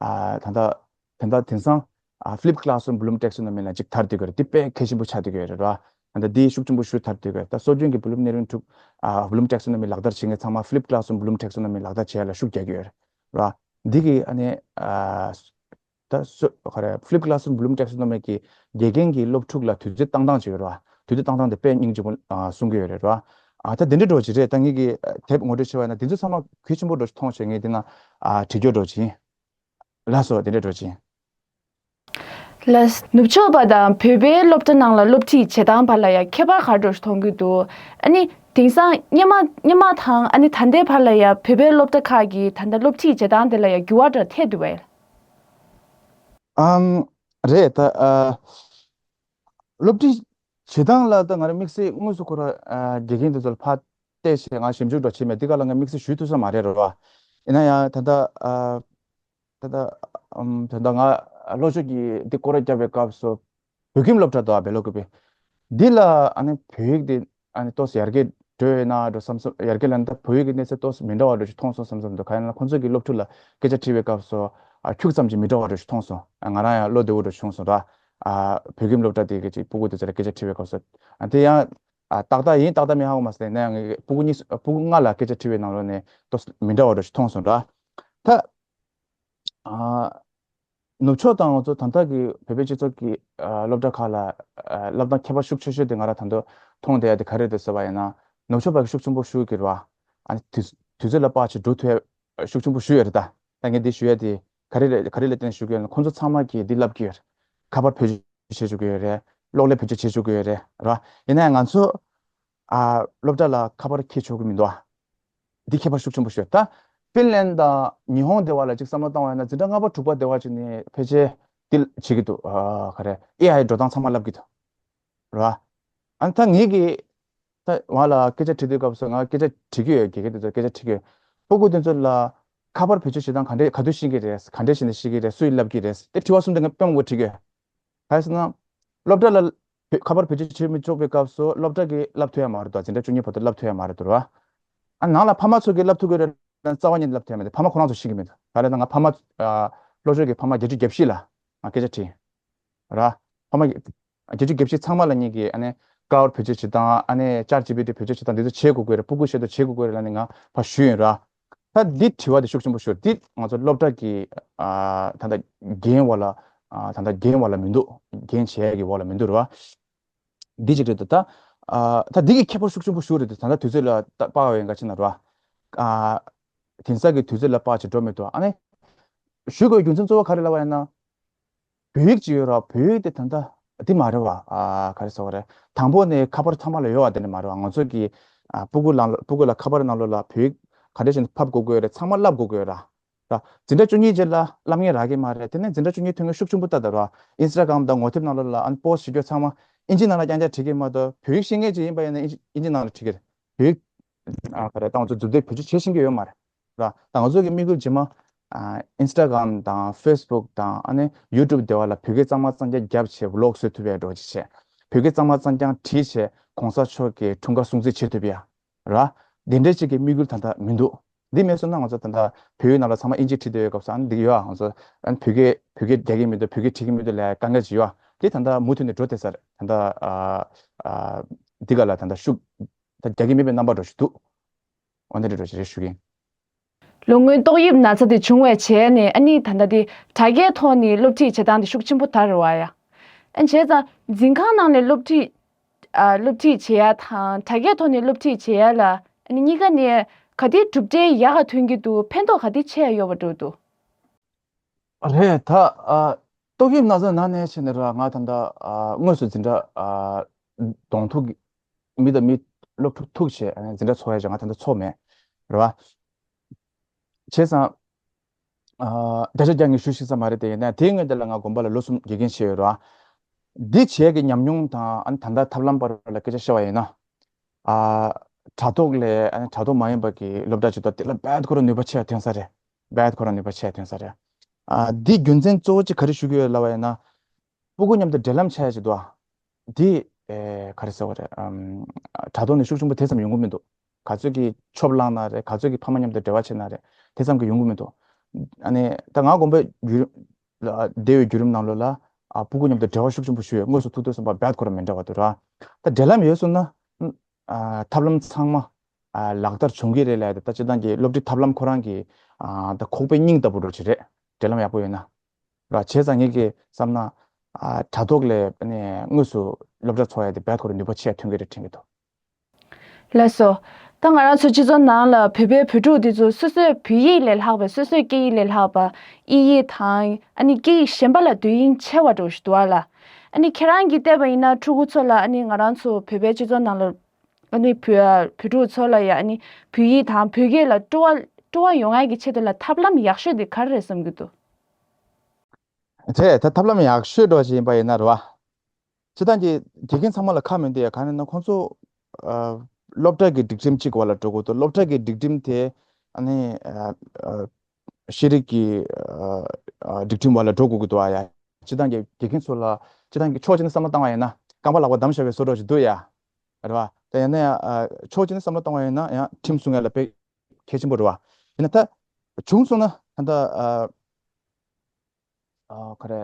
ཨ་ད་ལྟ་ད་ལྟ་དེང་སང་ཨ་Flipped Classroom Bloom taxonomy་ལ་ཅིག་དར་བསྡད་ཀྱི་རེད། དེ་དཔེ་གལ་ཆེན་པོ་ཆགས་བསྡད་ཀྱི་ཡོད་རེད་ར། ད་ལྟ་དེ་ཤུགས་ཆེན་པོ་ཞིག་དར་བསྡད་ཀྱི་ཡོད་རེད། ད་སྲོལ་རྒྱུན་གྱི་Bloom་གནས་རིམ་དྲུག་ཨ་Bloom taxonomy་ལག་བསྟར་བྱེད་མཁན་ཚང་མ་Flipped Classroom Bloom taxonomy་ལག་བསྟར་བྱེད་ཡ་ལ་ཤུགས་རྒྱག་གི་ཡོད་རེད་ར། འདི་གི་ཨ་ནི་ཨ་ད་སོ་ག་རེ། Flipped Classroom Bloom taxonomy་གི་དགེ་རྒན་གྱི་སློབ་ཕྲུག་ལ་དུས་ཚོད་བཏང་སྟངས་ཅིག་ཡོད་རེད་བ། དུས་ཚོད་བཏང་སྟངས་དེ་དཔེ་སྙིང་རྗེ་པོ་ཨ་གསུང་གི་ཡོད་རེད་བ། ཨ་ད་དེ་འདྲ་འགྲོ་ཅིག་རེད། ད་ངེད་ཀྱི་དེབ་ངོ་སྤྲོད་བྱས་པ་ཡིན་ན་དེ་ཚོ་ཚང་མ་གལ་ཆེན་པོ་འགྲོ་ཅིག་མཐོང་བྱས་ངས་འདི་ན་ཨ་བྲིས་རྒྱུ་འགྲོ་ཅིག་ཡིན། ལགས་སོ། དེ་འདྲ་འགྲོ་ཅིག་ཡིན། ལགས། ནུབ་ཕྱོགས་པ་དང་བོད་པའི་སློབ་གྲྭ་ནང་ལ་སློབ་ཁྲིད་བྱེད་སྟངས་བར་ལ་ཡང་ཁྱད་པར་ག་འདྲ་ཞིག་མཐོང་གི་འདུག་ཨ་ནི་དེང་སང་སྔོན་མ་སྔོན་མ་དང་ཨ་ནི་ད་ལྟའི་བར་ལ་ཡང་བོད་པའི་སློབ་གྲྭ་ཁག་གི་ད་ལྟ་སློབ་ཁྲིད་བྱེད་སྟངས་དེ་ལ་ཡང་འགྱུར་བ་འདྲ་ཐེབས་འདུག་པས། ཨམ། རེད་ད། ཨ། སློབ་ཁྲིད་བྱེད་སྟངས་ལ་ད་ང་རང་དམིགས་བསལ་དངོས་སུ་ཁོ་རང་ཨ་དགེ་རྒན་དེ་ཚོ་ལ་ཕར་བལྟས་བྱས་ང་ཞིབ་འཇུག་འདྲ་བྱས་མེད། འདི་ག་ལ་ང་དམིགས་བསལ་ཞུ་ཐུབ་ས་མ་རེད་རེད་བ། ཡིན་ན་ཡང་ད་ལྟ་ཨ་ད་ལྟ་ཨམ་ད་ལྟ་ང་ལྷོ་ཕྱོགས་ཀྱི་འདི་སྐོར་ར་བརྒྱབ་པའི་སྐབས་སུ་བོད་ཁྱིམ་སློབ་གྲྭ་དང་བེ་ལོ་ཀུ་པེ། འདི་ལ་ཨ་ནི་བོད་ཡིག་འདི་ཨ་ནི་ཏོག་ཙམ་ཡར་རྒྱས་འགྲོ་ཡོད་ན་འགྲོ་བསམ་བསམ། ཡར་རྒྱས་ལ་ད་བོད་ཡིག་གི་གནས་ཚད་ཏོག་ཙམ་མི་འདྲ་བ་འགྲོ་ཞིག་མཐོང་སོང་བསམ་བསམ་འདུག་ག་ཡིན་ན་ཁོང་ཚོ་གི་སློབ་ཕྲུག་ལ་སྐད་ཆ་དྲིས་པའི་སྐབས་སུ་ཨ་ཁྱུག་ཙམ་ཅིག་མི་འདྲ་བ་འགྲོ་ཞིག་མཐོང་སོང་། ཨ་ང་རང་ཡང་བློ་བདེ་བོ་འགྲོ་བྱུང་སོང་ར། ཨ་བོད་ཁྱིམ་སློབ་གྲྭ་དེ་གི་ཅིག་སྤུ་གུ་དེ་ཚོ་ལ་སྐད་ཆ་དྲིས་པའི་སྐབས་སུ་ཨ་དེ་ཡང་ཨ་ཏག་ཏག་ཡིན་ཏག་ཏག་མིན་ཧ་གོ་མ་སོང་། ཡིན་ན་ཡང་ངས་སྤུ་གུ་གཉིས་སྤུ་གུ་ལྔ་ལ་སྐད་ཆ་དྲིས་པའི་ནང་ལོགས་ནས་ཏོག་ཙམ་མི་འདྲ་བ་འགྲོ་ཞིག་མཐོང་སོང་ར། ད། ཨ། ནུབ་ཕྱོགས་དང་ང་ཚོ་ད་ལྟ་གི་བོད་པའི་སྤྱི་ཚོགས་ཀྱི་ཨ་སློབ་གྲྭ་ཁག་ལ་ཨ་བསླབ་སྟངས་ཁྱད་པར་ཤུགས་ཆེ་ཤོས་དེ་ང་རང་ད་དུང་མཐོང་བསྡད་ཡ་དེ་ག་རེ་རེད་ཟེར་བ་ཡིན་ན། ནུབ་ཕྱོགས་པ་གི་ཤུགས་ཆེན་པོ་ཞུ་གི་རེད་བ། ཨ་ནི་དུས་དུས་ཚོད་ལ་དཔག་བྱས་འགྲོ་ཐུབ་ཡ་ཤུགས་ཆེན་པོ་ཞུ་ཡ་རེད་ད། ད་ངས་འདི་ཞུ་ཡ་དེ་ག་རེ་རེད། ག་རེ་ལ་བརྟེན་ནས་ཞུ་གི་ཡོད་ན། ཁོང་ཚོ་ཚང་མ་གིས་འདི་བསླབ་ཀྱི་ཡོད་རེད། ཁ་པར་བེད་སྤྱོད་བྱེད་བཅུག་གི་ཡོད་རེད། གློག་ཀླད་བེད་སྤྱོད་བྱེད་བཅུག་གི་ཡོད་རེད་ར། ཡིན་ན་ཡང་ང་ཚོ་ཨ་སློབ་གྲྭ་ལ་ཁ་པར་འཁྱེར་ཆོག་གི་མི་འདུག་ཨ། འདི་ཁྱད་པར་ཤུགས་ཆེན་པོ་ཞིག་ཡོད། ད་ཧྥིན་ལན་དང་ཉི་ཧོང་དེ་བ་ལ་ཅིག་བསམ་བློ་བཏང་བ་ཡིན་ན། འཛིན་གྲྭ་ལྔ་པ་དྲུག་པ་དེ་བ་ཅིག་ནས་ཕལ་ཆེར་འདི་བྱེད་ཀྱི་འདུག་ཨ་ག་རེ། ཨེ་ཨའི་འགྲོ་སྟངས་ཚང་མ་བསླབ་ཀྱི་འདུག་ར། ཨ་ནི་ད་ངེད་ཀྱིས་ད་བ་ལ་སྐད་ཆ་དྲི་དུས་སྐབས་སུ་ང་སྐད་ཆ་དྲི་གི་ཡོད། དགེ་རྒན་དེ་ཚོ་སྐད་ཆ་དྲི་གི་ཡོད། སྤུ་གུ་དེ་ཚོ་ལ་ཁ་པར་བེད་སྤྱོད་བྱེད་སྟངས་ག་འདྲས་ག་དུས་ཤེས་ཀྱི་རེད། ག་འདྲས་བྱས་ནས་ཤེས་ཀྱི་རེད། སུས་བསླབ་ཀྱི་རེད། དེ་དྲི་བ་གསུམ་དེ་ངས་དཔེ་མང་པོ་དྲི་གི་ཡོད། ག་རེ་ཟེར་ན། སློབ་གྲྭ་ལ་བེ་ཁ་པར་བེད་སྤྱོད་བྱེད་མི་ཆོག་པའི་སྐབས་སུ་སློབ་གྲྭ་གིས་བསླབ་ཐུབ་ཡ་མ་རེད་དོ། འཛིན་གྲྭ་བཅུ་གཉིས་བར་དུ་བསླབ་ཐུབ་ཡ་མ་རེད་དོ་ར། ཨ་ནང་ལ་ཕ་མ་ཚོ་གིས་བསླབ་ཐུབ་ཀྱི་རེད་ན་རྩ་བ་ཉིད་ནས་བསླབ་ཐུབ་ཡ་མི་འདུག་ཕ་མ་ཁོ་རང་ཚོ་ཤེས་ཀྱི་མི་འདུག་ག་རེ་ད་ང་ཕ་མ་ཨ་ལྷོ་ཕྱོགས་ཀྱི་ཕ་མ་བརྒྱད་ཅུ་གྱ་བཞི་ལ་ང་སྐད་ཆ་དྲིས་ར། ཕ་མ་བརྒྱད་ཅུ་གྱ་བཞི་ཚང་མ་ལ་ངེད་ཀྱིས་ཨ་ནི་ཀ་ལའུཌ་བེད་སྤྱོད་བྱེད་སྟངས། ཨ་ནི་ཅཊ་ཇི་པི་ཊི་བེད་སྤྱོད་བྱེད་སྟངས་འདི་ཚོ་བྱེད་དགོས་ཀྱི་རེད། སྤུ་གུ་ཆེད་དུ་བྱེད་དགོས་ཀྱི་རེད་ལབ་ནས་ང་ཕར་ཞུས་ཡིན་ར། ད་འདི་དྲི་བ་དེ་ཤུགས་ཆེན་པོ་ཞིག་འདི་ང་ཚོ་སློབ་གྲྭ་གི་ཨ་ད་ལྟ་འགན་འོག་ལ་ཨ་ད་ལྟ་འགན་འོག་ལ་མི་འདུག་འགན་བྱེད་ཡ་གི་འོག་ལ་མི་འདུག་རེད་བ། འདི་གཅིག་རེད་འདུག་ད་ཨ་ད་འདི་གི་ཁྱད་པར་ཤུགས་ཆེན་པོ་ཞིག་རེད་འདུག་ད་ལྟ་དུས་ཚོད་ལ་ད་དཔག་པའི་འགའ་ཅིག་ན་རེད་བ། ཨ་དེང་སང་གི་དུས་ཚོད་ལ་དཔག་བྱས་འགྲོ་མི་འདུག་ཨ་ནི་ཞུ་དགོས་རྒྱུ་མཚན་གཙོ་བོ་ག་རེ་ལབ་པ་ཡིན་ན། བོད་ཡིག་ཅིག་ཡོད་ར། བོད་ཡིག་དེ་ད་ལྟ་འདི་མ་རེད་བ། ཨ་ག་རེ་ཟེར་བ་རེད། དང་པོ་ནས་ཁ་པར་ཚང་མ་ལ་ཡོད་བ་དེ་ནི་མ་རེད་བ། ང་ཚོ་གི་ཨ་སྤུ་གུ་ལ་སྤུ་གུ་ལ་ཁ་པར་ནང་ལོགས་ལ་བོད་ཡིག་ག་འདྲ་བྱས་ནས་ཕབ་དགོས་ཀྱི་ཡོད་རེད། ཚང་མ་བསླབ་དགོས་ཀྱི་ཡོད་ར། ར། འཛིན་གྲྭ་བཅུ་གཉིས་རྗེས་ལ་བསླབ་མཁན་རག་གི་མ་རེད། དེ་ནས་འཛིན་གྲྭ་བཅུ་གཉིས་ཐོན་མཁན་ཤུགས་ཆེན་པོ་ལྟ་ད་ར། ཨིན་སི་ཊ་གྷ་རམ་དང་ངོ་དེབ་ནང་ལོགས་ལ་ཨན་པོ་སི་ཊི་བྱེད་རྒྱུ་ཚང་མ་ཨིན་ཇི་ནང་ལ་རྐྱང་རྐྱང་བྲིས་ཀྱི་མ་གཏོགས། བོད་ཡིག་ཤེས་མཁན་ཅིག་ཡིན་པ་ཡིན་ན་ཨིན་ཇི་ཨིན་ཇི་ནང་ལ་བྲིས་ཀྱི་རེད། བོད་ཡིག་ཨ་ག་རེ་ད་ང་ཚོ་མཛུབ་སྟོན་བེད་སྤྱོད་བྱེད་ཤེས་ཀྱི་ཡོད་མ་རེད། ར། ད་ང་ཚོ་གི་དམིགས་ཡུལ་རྗེས་མ་ཨ་ཨིན་སི་ཊ་གྷ་རམ་དང་ཕེ་སི་བུག་དང་ཨ་ནི་ཡུ་ཊུབ་དེ་བ་ལ་བོད་སྐད་གཙང་མ་གཙང་རྐྱང་བརྒྱབ་བྱས་བི་ལོག་བཟོ་ཐུབ་ཡ་འདྲ་བོ་ཅིག་བྱས། བོད་སྐད་གཙང་མ་གཙང་རྐྱང་བྲིས་བྱས་གོང་ས་མཆོག་གི་འཁྲུངས་སྐར་སྲུང་བརྩི་བྱེད་ཐུབ་ཡ། ར། དེ་འདྲའི་ཅིག་གི་དམིགས་ཡུལ་ད་ལྟ་མི་འདུག་འདི་མེད་སོང་ན་ང་ཚོ་ད་ལྟ་བོད་ཡིག་ནང་ལ་ཚང་མ་ཨིན་ཇི་བྲིས་བསྡད་ཡོད་སྐབས་སུ། ཨ་ནི་འདི་ཡོད་ཨ། ང་ཚོ་ཨ་ནི་བོད་སྐད་བོད་སྐད་རྒྱག་གི་མི་འདུག་བོད་སྐད་བྲིས་ཀྱི་མི་འདུག་ལབ་དཀའ་ངལ་ཅིག་ཡོད་ཨ། དེ་ད་ལྟ་མུ་མཐུད་ནས་འགྲོ་བསྡད་ས་རེད། ད་ལྟ་ཨ་ཨ་འདི་ག་ལ་ད་ལྟ་ཤུགས་ད་རྒྱག་གི་མེད་པའི་རྣམ་པ་འདྲ་ཞིག་འདུག་འོ་འདི་འདྲ་འདྲ་ཞིག་རེད་ཞུ་གི་ཡིན། ལོ་སྔོན་ཏོག་དབྱིབས་ན་ཚ་དེ་བྱུང་བའི་རྗེས་ནས་ཨ་ནི་ད་ལྟ་དེ་དྲ་རྒྱའི་ཐོག་ནས་སློབ་ཁྲིད་བྱེད་སྟངས་དེ་ཤུགས་ཆེན་པོ་དར་རེད་བ་ཡ། ཨ་བྱས་ཙང་འཛིན་ཁང་ནང་ནས་སློབ་ཁྲིད། ཨ་སློབ་ཁྲིད་བྱེད་ཡ་དང་དྲ་རྒྱའི་ཐོག་ནས་སློབ་ཁྲིད་བྱེད་ཡ་ལ་ཨ་ནི་གཉིས་ཀ་ནས་ག་དེ་གྲུབ་འབྲས་ཡག་ག་ཐོན་གྱི་འདུག་ཕན་ཐོགས་ག་དེ་ཆེ་ཡ་ཡོད་པ་འགྲོ་འདུག་རེད་ད། ཨ་ཏོག་དབྱིབས་ན་ཚ་ན་ནས་བྱས་ནས་ར། ང་ད་ལྟ་ཨ་དངོས་སུ་འཛིན་གྲྭ་ཨ་གདོང་ཐུག་མི་དང་མི་སློབ་ཕྲུག་ཐུག་བྱས་ཨ་ནི་འཛིན་གྲྭ་ཚོགས་ཡ་ཅིག་ང་ད་ལྟ་ཚོགས་མེད་རེད་བ། བྱས་ཙང་ཨ་བརྒྱ་ཆ་བརྒྱ་ངས་ཞུ་ཤེས་ས་མ་རེད་དེ། ཡིན་ན་དེའི་སྔོན་དེ་ལ་ང་དགོན་པ་ལ་ལོ་གསུམ་དགེ་རྒན་བྱས་ཡོད་རེད་བ། འདི་བྱས་ཀྱི་ཉམས་མྱོང་དང་ཨ་ནི་ད་ལྟ་ཐབས་ལམ་བར་ལ་སྐད་ཆ་བཤད་པ་ཡིན་ན། ཨ་དྲ་ཐོག་ལས་ཨ་ནི་དྲ་ཐོག་མ་ཡིན་པ་གི་སློབ་གྲྭ་ཅིག་ཏུ་དེ་ལ་རྦད་ཁོ་རང་ནུས་པ་ཆེ་བ་ཐོན་ས་རེད། རྦད་ཁོ་རང་ནུས་པ་ཆེ་བ་ཐོན་ས་རེད། ཨ་འདི་རྒྱུ་མཚན་གཙོ་བོ་གཅིག་ག་རེ་ཞུ་གི་ཡོད་ལབ་པ་ཡིན་ན། སྤུ་གུ་མཉམ་དུ་འབྲེལ་ལམ་ཆགས་ཡ་ཅིག་འདུག་ཨ། འདི་ཨེ་ག་རེ་ཟེར་བ་རེད། ཨམ་དྲ་ཐོག་ནས་ཤུགས་ཆེན་པོ་དེ་ཙམ་ཡོང་གི་མི་འདུག་ག་ཚོད་ཀྱིས་ཆོབ་བསླངས་ན་རེད། ག་ཚོད་ཀྱིས་ཕ་མ་མཉམ་དུ་འབྲེལ་བ་བྱས་ན་རེད། དེ་ཙམ་གྱིས་ཡོང་གི་མི་འདུག་ཨ་ནི་ད་ང་དགོན་པའི་བརྒྱུད་རིམ་ལ་བསྡད་པའི་བརྒྱུད་རིམ་ནང་ལོགས་ལ་ཨ་སྤུ་གུ་མཉམ་དུ་འབྲེལ་བ་ཤུགས་ཆེན་པོ་ཞུ་ཡོད། དངོས་སུ་ཐུག་དུས་ཙམ་པ་རྦད་ཁོ་རང་མི་འདྲ་བ་འདུག་ར། ད་འབྲེལ་ལམ་ཡོད་སོང་ན་ཨ་ཐབས་ལམ་ཚང་མ་ཨ་ལག་བསྟར་བྱུང་གི་རེད་ལབ་ཡ་དེ། ད་སྤྱིར་བཏང་གི་སློབ་ཁྲིད་ཐབས་ལམ་ཁོ་རང་གི་ཨ་ད་ཁོག་པའི་སྙིང་ལྟ་བུ་འདྲ་ཅིག་རེད། འབྲེལ་ལམ་ཡག་པོ་ཡོད་ན། ར། བྱས་ཙང་ངེད་ཀྱིས་བསམ་ན་ཨ་དྲ་ཐོག་ལས་ནས་དངོས་སུ་སློབ་གྲྭ་ཚོགས་ཡ་དེ་རྦད་ཁོ་རང་ནུས་པ་ཆེ་བ་ཐོན་གྱི་རེད་དྲན་གྱི་འདུག་ལགས་སོ། ད་ང་རང་ཚོ་སྤྱི་ཚོགས་ནང་ལ་བོད་པའི་བོད་ཕྲུག་འདི་ཚོ་སོ་སོའི་བོད་ཡིག་ལས་ལྷག་པའི་སོ་སོའི་སྐད་ཡིག་ལས་ལྷག་པ་དབྱིན་ཡིག་དང་ཨ་ནི་སྐད་ཡིག་གཞན་པ་ལ་དོ་དབྱིངས་ཆེ་བ་འདྲ་བོ་ཞིག་འདུག་ཨ་ལ། ཨ་ནི་ཁྱེད་རང་གིས་བལྟས་པ་ཡིན་ན་ཕྲུ་གུ་ཚོ་ལ་ཨ་ནི་ང་རང་ཚོ་བོད་པའི་སྤྱི་ཚོགས་ནང་ལ་ཨ་ནི་བོད་བོད་ཕྲུག་ཚོ་ལ་ཡ་ཨ་ནི་བོད་ཡིག་དང་བོད་སྐད་ལ་སྤྲོ་བ་སྤྲོ་བ་ཡོང་ཡ་གི་ཆེད་དུ་ལ་ཐབས་ལམ་ཡག་ཤོས་དེ་ག་རེ་རེད་བསམ་གྱི་འདུག་དེ་ད་ཐབས་ལམ་ཡག་ཤོས་འདྲ་བོ་ཞིག་ཡིན་པ་ཡིན་ན་རེད་བ། སྤྱིར་བཏང་གི་དགེ་རྒན་ཚང་མ་ལ་ཁག་མི་འདུག་ཡ། གང་ཡིན་ན་ཁོང་ཚོ་ཨ་སློབ་གྲྭ་གི་སྒྲིག་ཁྲིམས་གཅིག་བར་ལ་འགྲོ་དགོས་འདུག་སློབ་གྲྭ་གི་སྒྲིག་ཁྲིམས་དེ་ཨ་ནི་ཨ་ཨ་ཤེས་རིག་གི་ཨ་ཨ་སྒྲིག་ཁྲིམས་བར་ལ་འགྲོ་དགོས་ཀྱི་འདུག་ཨ་ཡ། སྤྱིར་བཏང་གི་དགེ་རྒན་ཚོ་ལ་སྤྱིར་བཏང་གི་ཕྱོགས་གཅིག་ནས་བསམ་བློ་བཏང་བ་ཡིན་ན། རྐང་པ་ལག་པ་བསྡམས་བཞག་པའི་བཟོ་འདྲ་ཞིག་འདུག་ཡ། རེད་བ། ད་ཡང་ན་ཡང་ཨ་ཕྱོགས་གཅིག་ནས་བསམ་བློ་བཏང་བ་ཡིན་ན་ཡང་ཁྲིམས་སྲུང་ཡ་ལ་དཔེ་གལ་ཆེན་པོ་རེད་བ། ཡིན་ན་ད་བྱུང་སོང་ན་ད་ལྟ་ཨ་ཨ་ག་རེ།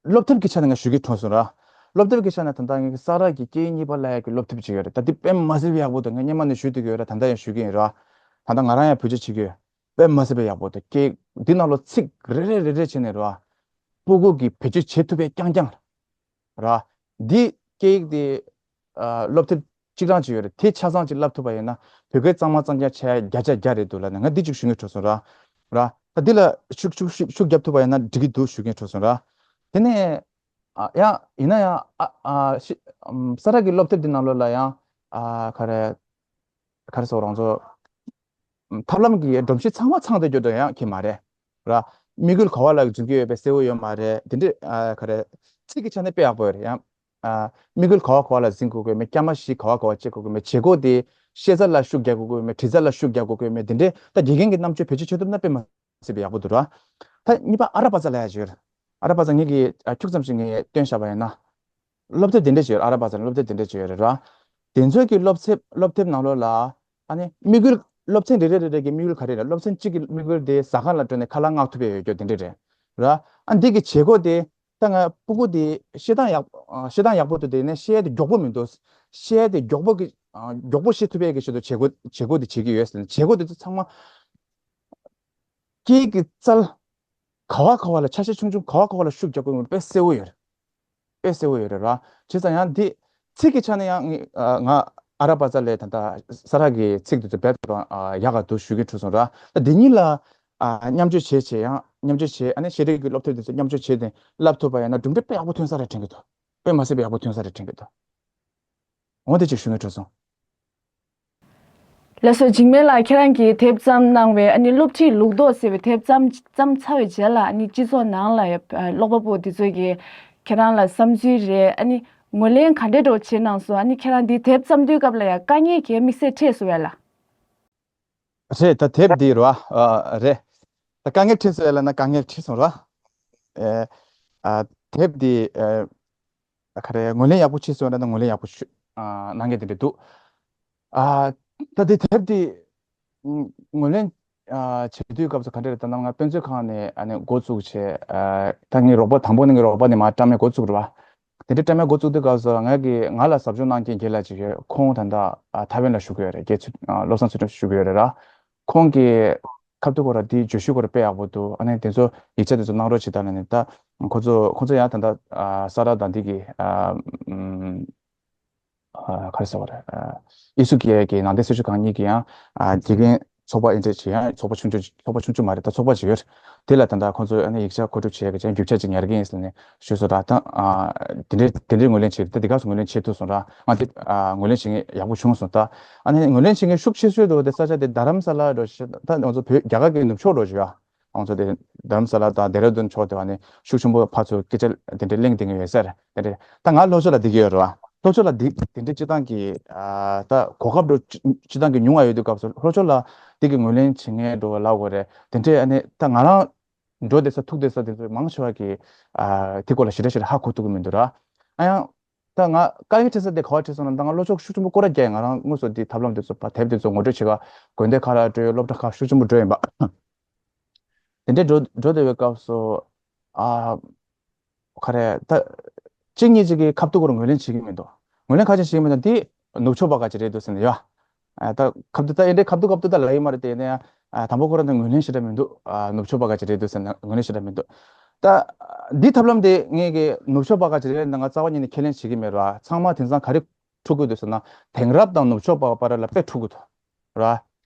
སློབ་དེབ་ཀྱི་ཆ་ནས་ང་ཞུ་གི་ཐོན་སོང་ར། སློབ་དེབ་ཀྱི་ཆ་ནས་ད་ལྟ་ངས་ས་ར་གི་སྐད་གཉིས་པ་ལ་ཡ་གི་སློབ་དེབ་ཅིག་ཡོད་རེད། ད་འདི་དཔེ་མ་སྲིད་པའི་ཡག་པོ་འདུག་ངས་སྔོན་མ་ནས་ཞུ་བསྡད་ཀྱི་ཡོད་ར། ད་ལྟ་ཡང་ཞུ་གི་ཡིན་ར། ད་ལྟ་ང་རང་ཡང་བེད་སྤྱོད་བྱེད་ཀྱི་ཡོད། དཔེ་མ་སྲིད་པའི་ཡག་པོ་འདུག་སྐད་འདི་ནང་ལོ་ཚིག་རེ་རེ་རེ་རེ་བྱས་ནས་ར། སྤུ་གུ་གིས་བེད་སྤྱོད་བྱེད་ཐུབ་པའི་རྐྱང་རྐྱང་ར། འདི་སྐད་ཡིག་དེ་ཨ་སློབ་དེབ་གཅིག་རང་ཅིག་ཡོད་རེད། དེ་ཆ་ཚང་ཅིག་བསླབ་ཐུབ་པ་ཡིན་ན་བོད་སྐད་གཙང་མ་གཙང་རྐྱང་ཆགས་ཡ་བརྒྱ་ཆ་བརྒྱ་རེད་འདུག་ལབ་ནས་ང་འདི་གཅིག་ཞུ་སྙིང་བྲོ་སོང་ར། ར། ད་འདི་ལ་ཤུགས་ཤུགས་ཤུགས་ཤུགས་རྒྱབ་ཐུབ་པ་ཡིན་ན་འགྲིག་གི་འདུག་ཞུ་སྙིང་བྲོ་སོང་ར། དེ་ནས་ཨ་ཡང་ཡིན་ན་ཡང་ཨ་ཨ་ཤི་ཨམ་ས་ར་གི་སློབ་དེབ་འདི་ནང་ལོགས་ལ་ཡང་ཨ་ག་རེ་ག་རེ་ཟེར་རང་ཚོ་ཐབས་ལམ་གྱི་སྒྲོམ་གཞི་ཚང་མ་ཚང་བསྡད་རྒྱུ་འདྲ་ཡང་གི་མ་རེད། ར། དམིགས་ཡུལ་ག་བ་ལ་འཛིན་གྱི་ཡོད་པའི་གསལ་བོ་ཡོད་མ་རེད། དེ་འདྲའི་ཨ་ག་རེ། ཚིག་གི་ཆ་ནས་དཔེ་ཡག་པོ་ཡོད་རེད་ཡང་། ཨ་དམིགས་ཡུལ་ག་བ་ག་བ་ལ་འཛིན་དགོས་ཀྱི་ཡོད་མེད། བསྐྱར་མ་བཞི་ག་བ་ག་བ་བྱེད་དགོས་ཀྱི་ཡོད་མེད། བྱེད་སྒོ་དེ་ཤེས་ཚད་ལ་ཤུགས་རྒྱག་དགོས་ཀྱི་ཡོད་མེད། འབྲི་ཚད་ལ་ཤུགས་རྒྱག་དགོས་ཀྱི་ཡོད་མེད། དེ་འདྲའི་ད་དགེ་རྒན་གྱི་རྣམ་དཔྱོད་བེད་སྤྱོད་བྱེད་ཐུབ་ན་དཔེ་མ་སྲིད་པའི་ཡག་པོ་འདུག་ར། ད་གཉིས་པ་ཨ་ར་པ་ཙ་ལབ་ཡ་ཅིག་ཡོད་རེད། ཨ་ར་པ་ཙ་ངེད་ཀྱིས་ཨ་ཁྱུག་ཙམ་ཞིག་ངས་སྟོན་བཞག་པ་ཡིན་ན། སློབ་དེབ་དེ་འདྲ་ཅིག་ཡོད་རེད། ཨ་ར་པ་ཙ་ལ་སློབ་དེབ་དེ་འདྲ་ཅིག་ཡོད་རེད་ར། དེ་ཚོའི་གི་སློབ་ཚན་སློབ་དེབ་ནང་ལོགས་ལ་ཨ་ནི་དམིགས་ཡུལ་སློབ་ཚན་རེ་རེ་རེ་རེ་གི་དམིགས་ཡུལ་ག་རེ་རེད། སློབ་ཚན་གཅིག་གི་དམིགས་ཡུལ་དེ་ཟ་ཁང་ལ་འགྲོ་ནས་ཁ་ལག་མངགས་ཐུབ་པའི་ཡོད་རྒྱུ་དེ་འདྲ་རེད་ར། ཨ་འདི་གི་བྱེད་སྒོ་དེ་ད་ང་སྤུ་གུ་དེ་བཤད་སྟངས་ཡག་ཨ་བཤད་སྟངས་ཡག་པོ་འདུག་དེ་ནས་བཤད་ཡ་དེ་མགྱོགས་པོ་མི་འདུག་བཤད་ཡ་དེ་མགྱོགས་པོ་གི་ཨ་མགྱོགས་པོ་བཤད་ཐུབ་པའི་གི་ཆེད་དུ་བྱེད་སྒོ་བྱེད་སྒོ་དེ་བྱེད་ཀྱི་ཡོད་ཟེར་ནས། བྱེད་སྒོ་དེ་ཚོ་ཚང་མ་སྐད་ཀྱི་རྩལ་ག་བ་ག་བ་ལ་ཆ་ཤས་ཆུང་ཆུང་ག་བ་ག་བ་ལ་ཤུགས་རྒྱག་དགོས་དཔེ་གསལ་བོ་ཡོད་རེད། དཔེ་གསལ་བོ་ཡོད་རེད་ར། བྱས་ཙང་ཡང་འདི་ཚིག་གི་ཆ་ནས་ཡང་ངས་ཨ་ང་ཨ་ར་པ་ཙ་ལའི་ད་ལྟ་ས་ར་གི་ཚིག་དེ་ཚོ་རྦད་དེ་ཨ་ཡག་ག་འདུག་ཞུ་གི་འདུག་སོང་ར། ད་འདི་གཉིས་ལ་ཨ་མཉམ་སྤྱོད་བྱས་བྱས་ཡང་མཉམ་སྤྱོད་བྱས། ཨ་ནི་ཤེས་རིག་གི་སློབ་དེབ་དེ་ཚོ་མཉམ་སྤྱོད་བྱས་ཏེ་བསླབ་ཐུབ་པ་ཡིན་ན་གྲུབ་འབྲས་དཔེ་ཡག་པོ་ཐོན་ས་རེད་དྲན་གྱི་འདུག་དཔེ་མ་སྲིད་པའི་ཡག་པོ་ཐོན་ས་རེད་དྲན་གྱི་འདུག་འོ་དེ་གཅིག་ཞུ་སྙིང་བྲོ་སོང་། ལགས་སོ། འཇིགས་མེད་ལགས་ཁྱེད་རང་གིས་དེབ་བརྩམས་གནང་བའི་ཨ་ནི་སློབ་ཁྲིད་ལུགས་ལྡོག་ཟེར་བའི་དེབ་བརྩམས་བརྩམས་ཚར་བའི་རྗེས་ལ་ཨ་ནི་སྤྱི་ཚོགས་ནང་ལ་ཡ་ཨ་ཀློག་པ་པོ་འདི་ཚོས་ཀྱིས་ཁྱེད་རང་ལ་བསམ་ཚུལ་རེད། ཨ་ནི་ངོས་ལེན་ག་འདྲས་འདྲ་བོ་བྱེད་གནང་སོང་། ཨ་ནི་ཁྱེད་རང་འདི་དེབ་བརྩམས་དུས་སྐབས་ལ་ཡ་དཀའ་ངལ་གྱི་དམིགས་བསལ་འཕྲད་སོང་བས་ལ། རེད། ད་དེབ་འདི་རེད་བ། ཨ་རེད། ད་དཀའ་ངལ་འཕྲད་སོང་ལབ་ན་དཀའ་ངལ་འཕྲད་སོང་རེད་བ། ཨེ། ཨ་དེབ་འདི་ཨེ། ག་རེ་ངོས་ལེན་ཡག་པོ་བྱས་སོང་ལབ་ན་ངོས་ལེན་ཡག་པོ་ཞུ་ཨ་གནང་མཁན་དེ་འདྲ་འདུག་ཨ་ད་དེ་དེབ་འདི་ཨ་ངོས་ལེན་ཨ་བྱེད་དུས་སྐབས་སུ་ག་འདྲ་རེད་ལབ་ན། ང་དཔེ་མཛོད་ཁང་ནས་ཨ་ནི་འགོ་བཙུགས་བྱས། ཨ་ད་ངའི་རོགས་པ་དང་པོ་ནི་ངའི་རོགས་པ་ནས་མར་བཀྲམ་ནས་འགོ་བཙུགས་རེད་བ། དེ་འདྲའི་བཀྲམ་ནས་འགོ་བཙུགས་དུས་སྐབས་སུ་ང་གི་ང་ལ་ཟབ་སྦྱོང་གནང་མཁན་རྒན་ལགས་ཅིག་ཡོད། ཁོང་ད་ལྟ་ཨ་ཐའེ་ཝན་ལ་བཞུགས་ཀྱི་ཡོད་རེད། རྒྱལ་ཚུལ་ཨ་བློ་བཟང་ཚུལ་ཁྲིམས་བཞུགས་ཀྱི་ཡོད་རེད་ར། ཁོང་གི་ཁ་ཐུག་སྐོར་ལ་འདིའི་བརྗོད་གཞི་སྐོར་དཔེ་ཡག་པོ་འདུག་ཨ་ནི་དེ་ཚོ་ཡིག་ཆ་དེ་ཚོ་གནང་རོགས་བྱེད་དང་ལབ་ནས། ད་ཁོ་ཚོ་ཁོ་ཚོ་ཡང་ད་ལྟ་ཨ་ས་ར་དང་འདི་གི་ཨ་ཨམ་ཨ་ག་རེ་ཟེར་བ་རེད། ཨ་དབྱི་སུ་ཀེ་ཡ་གི་ནང་བསྟན་གསར་ཤོག་ཁང་གཉིས་ཀྱི་ཡང་ཨ་དགེ་རྒན་ཚོགས་པ་ཨེ་འདྲ་ཅིག་ཡང་ཚོགས་པ་ཆུང་ཆུང་ཚོགས་པ་ཆུང་ཆུང་མ་རེད། ད་ཚོགས་པ་ཅིག་ཡོད། དེ་ལ་ད་ལྟ་ཁོ་ཚོས་ཨ་ནི་ཡིག་ཆ་མཁོ་སྒྲུབ་བྱེད་ཡག་གི་ཅང་རྒྱུ་ཆ་ཅིག་ཉར་གི་ཡིན་ཟེར་ནས་ཞུས་སོང་། ད་ད་ཨ་དེ་འདྲའི་དེ་འདྲའི་ངོས་ལེན་བྱེད། ད་འདི་ག་སུ་ངོས་ལེན་བྱེད་ཐུབ་སོང་ར། ང་དེ་ཨ་ངོས་ལེན་བྱེད་མཁན་ཡག་པོ་བྱུང་སོང་། ད་ཨ་ནི་ངོས་ལེན་བྱེད་མཁན་ཤུགས་ཆེ་ཤོས་འདུག་དེ་ས་ཆ་དེ་རྡ་རམ་ས་ལ་འགྲོ་ཤག་ད་ང་ཚོ་བོད་རྒྱ་གར་གྱི་ནུབ་ཕྱོགས་འགྲོ་ཤག་ཡ། ང་ཚོ་དེ་རྡ་རམ་ས་ལ་དང་ལྡེ་ར་ལྡུན་ཕྱོགས་དེ་བ་ནི་ཤུགས་ཆེན་པོ་ཕར་ཚུར་སྐད་ཆ་དེ་འདྲའི་གླེང་བསྡད་མཁན་ཡོད་ས་རེད། དེ་འདྲའི་ད་ང་ལྷོ་ཕྱོགས་ལ་བསྡད་ཀྱི་ཡོད་རེད་བ། ལྷོ་ཕྱོགས་ལ་འདི་དེ་འདྲའི་སྤྱི་བཏང་གི་ཨ་ད་གོ་སྐབས་འགྲོ་སྤྱི་བཏང་གི་ཉུང་བ་ཡོད་དུས་སྐབས་སུ་ལྷོ་ཕྱོགས་ལ་དེ་གི་ངོས་ལེན་བྱེད་མཁན་འགྲོ་བ་ལབ་དགོས་རེད། དེ་འདྲའི་ཨ་ནི་ད་ང་རང་འགྲོ་བསྡད་ས་ཐུག་བསྡད་ས་དེ་ཚོ་མང་ཆེ་བ་གི་ཨ་དེ་སྐོར་ལ་ཞེ་དྲག་ཞེ་དྲག་ཧ་གོ་ཐུབ་ཀྱི་མི་འདུག་ར། ཨ་ཡང་ད་ང་དཀའ་ངལ་འཕྲད་ས་དེ་ག་བ་འཕྲད་སོང་ན། ད་ང་ལྷོ་ཕྱོགས་ཤུགས་ཆེན་པོ་སྐོར་ར་རྒྱག་ཡིན། ང་རང་དངོས་སུ་འདི་ཐབས་ལམ་དེ་ཚོ་ཕར་དེབ་དེ་ཚོ་ངོ་སྤྲོད་བྱེད་ག་དགོན་སྡེ་ཁག་ལ་འགྲོ་ཡོད། སློབ་གྲྭ་ཁག་ཤུགས་ཆེན་པོ་འགྲོ་ཡིན་པ། དེ་འདྲའི་འགྲོ་འགྲོ་བསྡད་པའི་སྐབས་སུ་ཨ་ག་རེ་ད་གཅིག་གཉིས་ཅིག་གིས་ཁ་ཐུག་སྐོར་ངོས་ལེན་བྱེད་ཀྱི་མི་འདུག་ངོས་ལེན་ཁ་ཅིག་བྱེད་ཀྱི་མི་འདུག་འདི་ནུབ་ཕྱོགས་པ་ག་ཅིག་རེད་འདུག་ཟེར་ནས་ཡ། ཨ་ད་ཁ་ཐུག་ད་ཨེ་འདྲའི་ཁ་ཐུག་ཁ་ཐུག་ད་ལབ་ཡི་མ་རེད་དེ། ཡིན་ན་ཡང་ཨ་དང་པོ་ཁོ་རང་ད་ངོས་ལེན་ཞེ་དྲག་མི་འདུག་ཨ་ནུབ་ཕྱོགས་པ་ག་ཅིག་རེད་འདུག་ཟེར་ན་ངོས་ལེན་ཞེ་དྲག་མི་འདུག་ད་འདི་ཐབས་ལམ་དེ་ངས་གི་ནུབ་ཕྱོགས་པ་ག་ཅིག་རེད་ན་ང་རྩ་བ་ཉིད་ནས་ཁས་ལེན་བྱེད་ཀྱི་མེད་ར། ཚང་མ་དེང་སང་ག་རེ་འཁྲུག་གི་འདུག་ཟེར་ན། དེང་རབས་དང་ནུབ་ཕྱོགས་པ་བར་ལ་དཔེ་འཁྲུག་གི་འདུག་ར།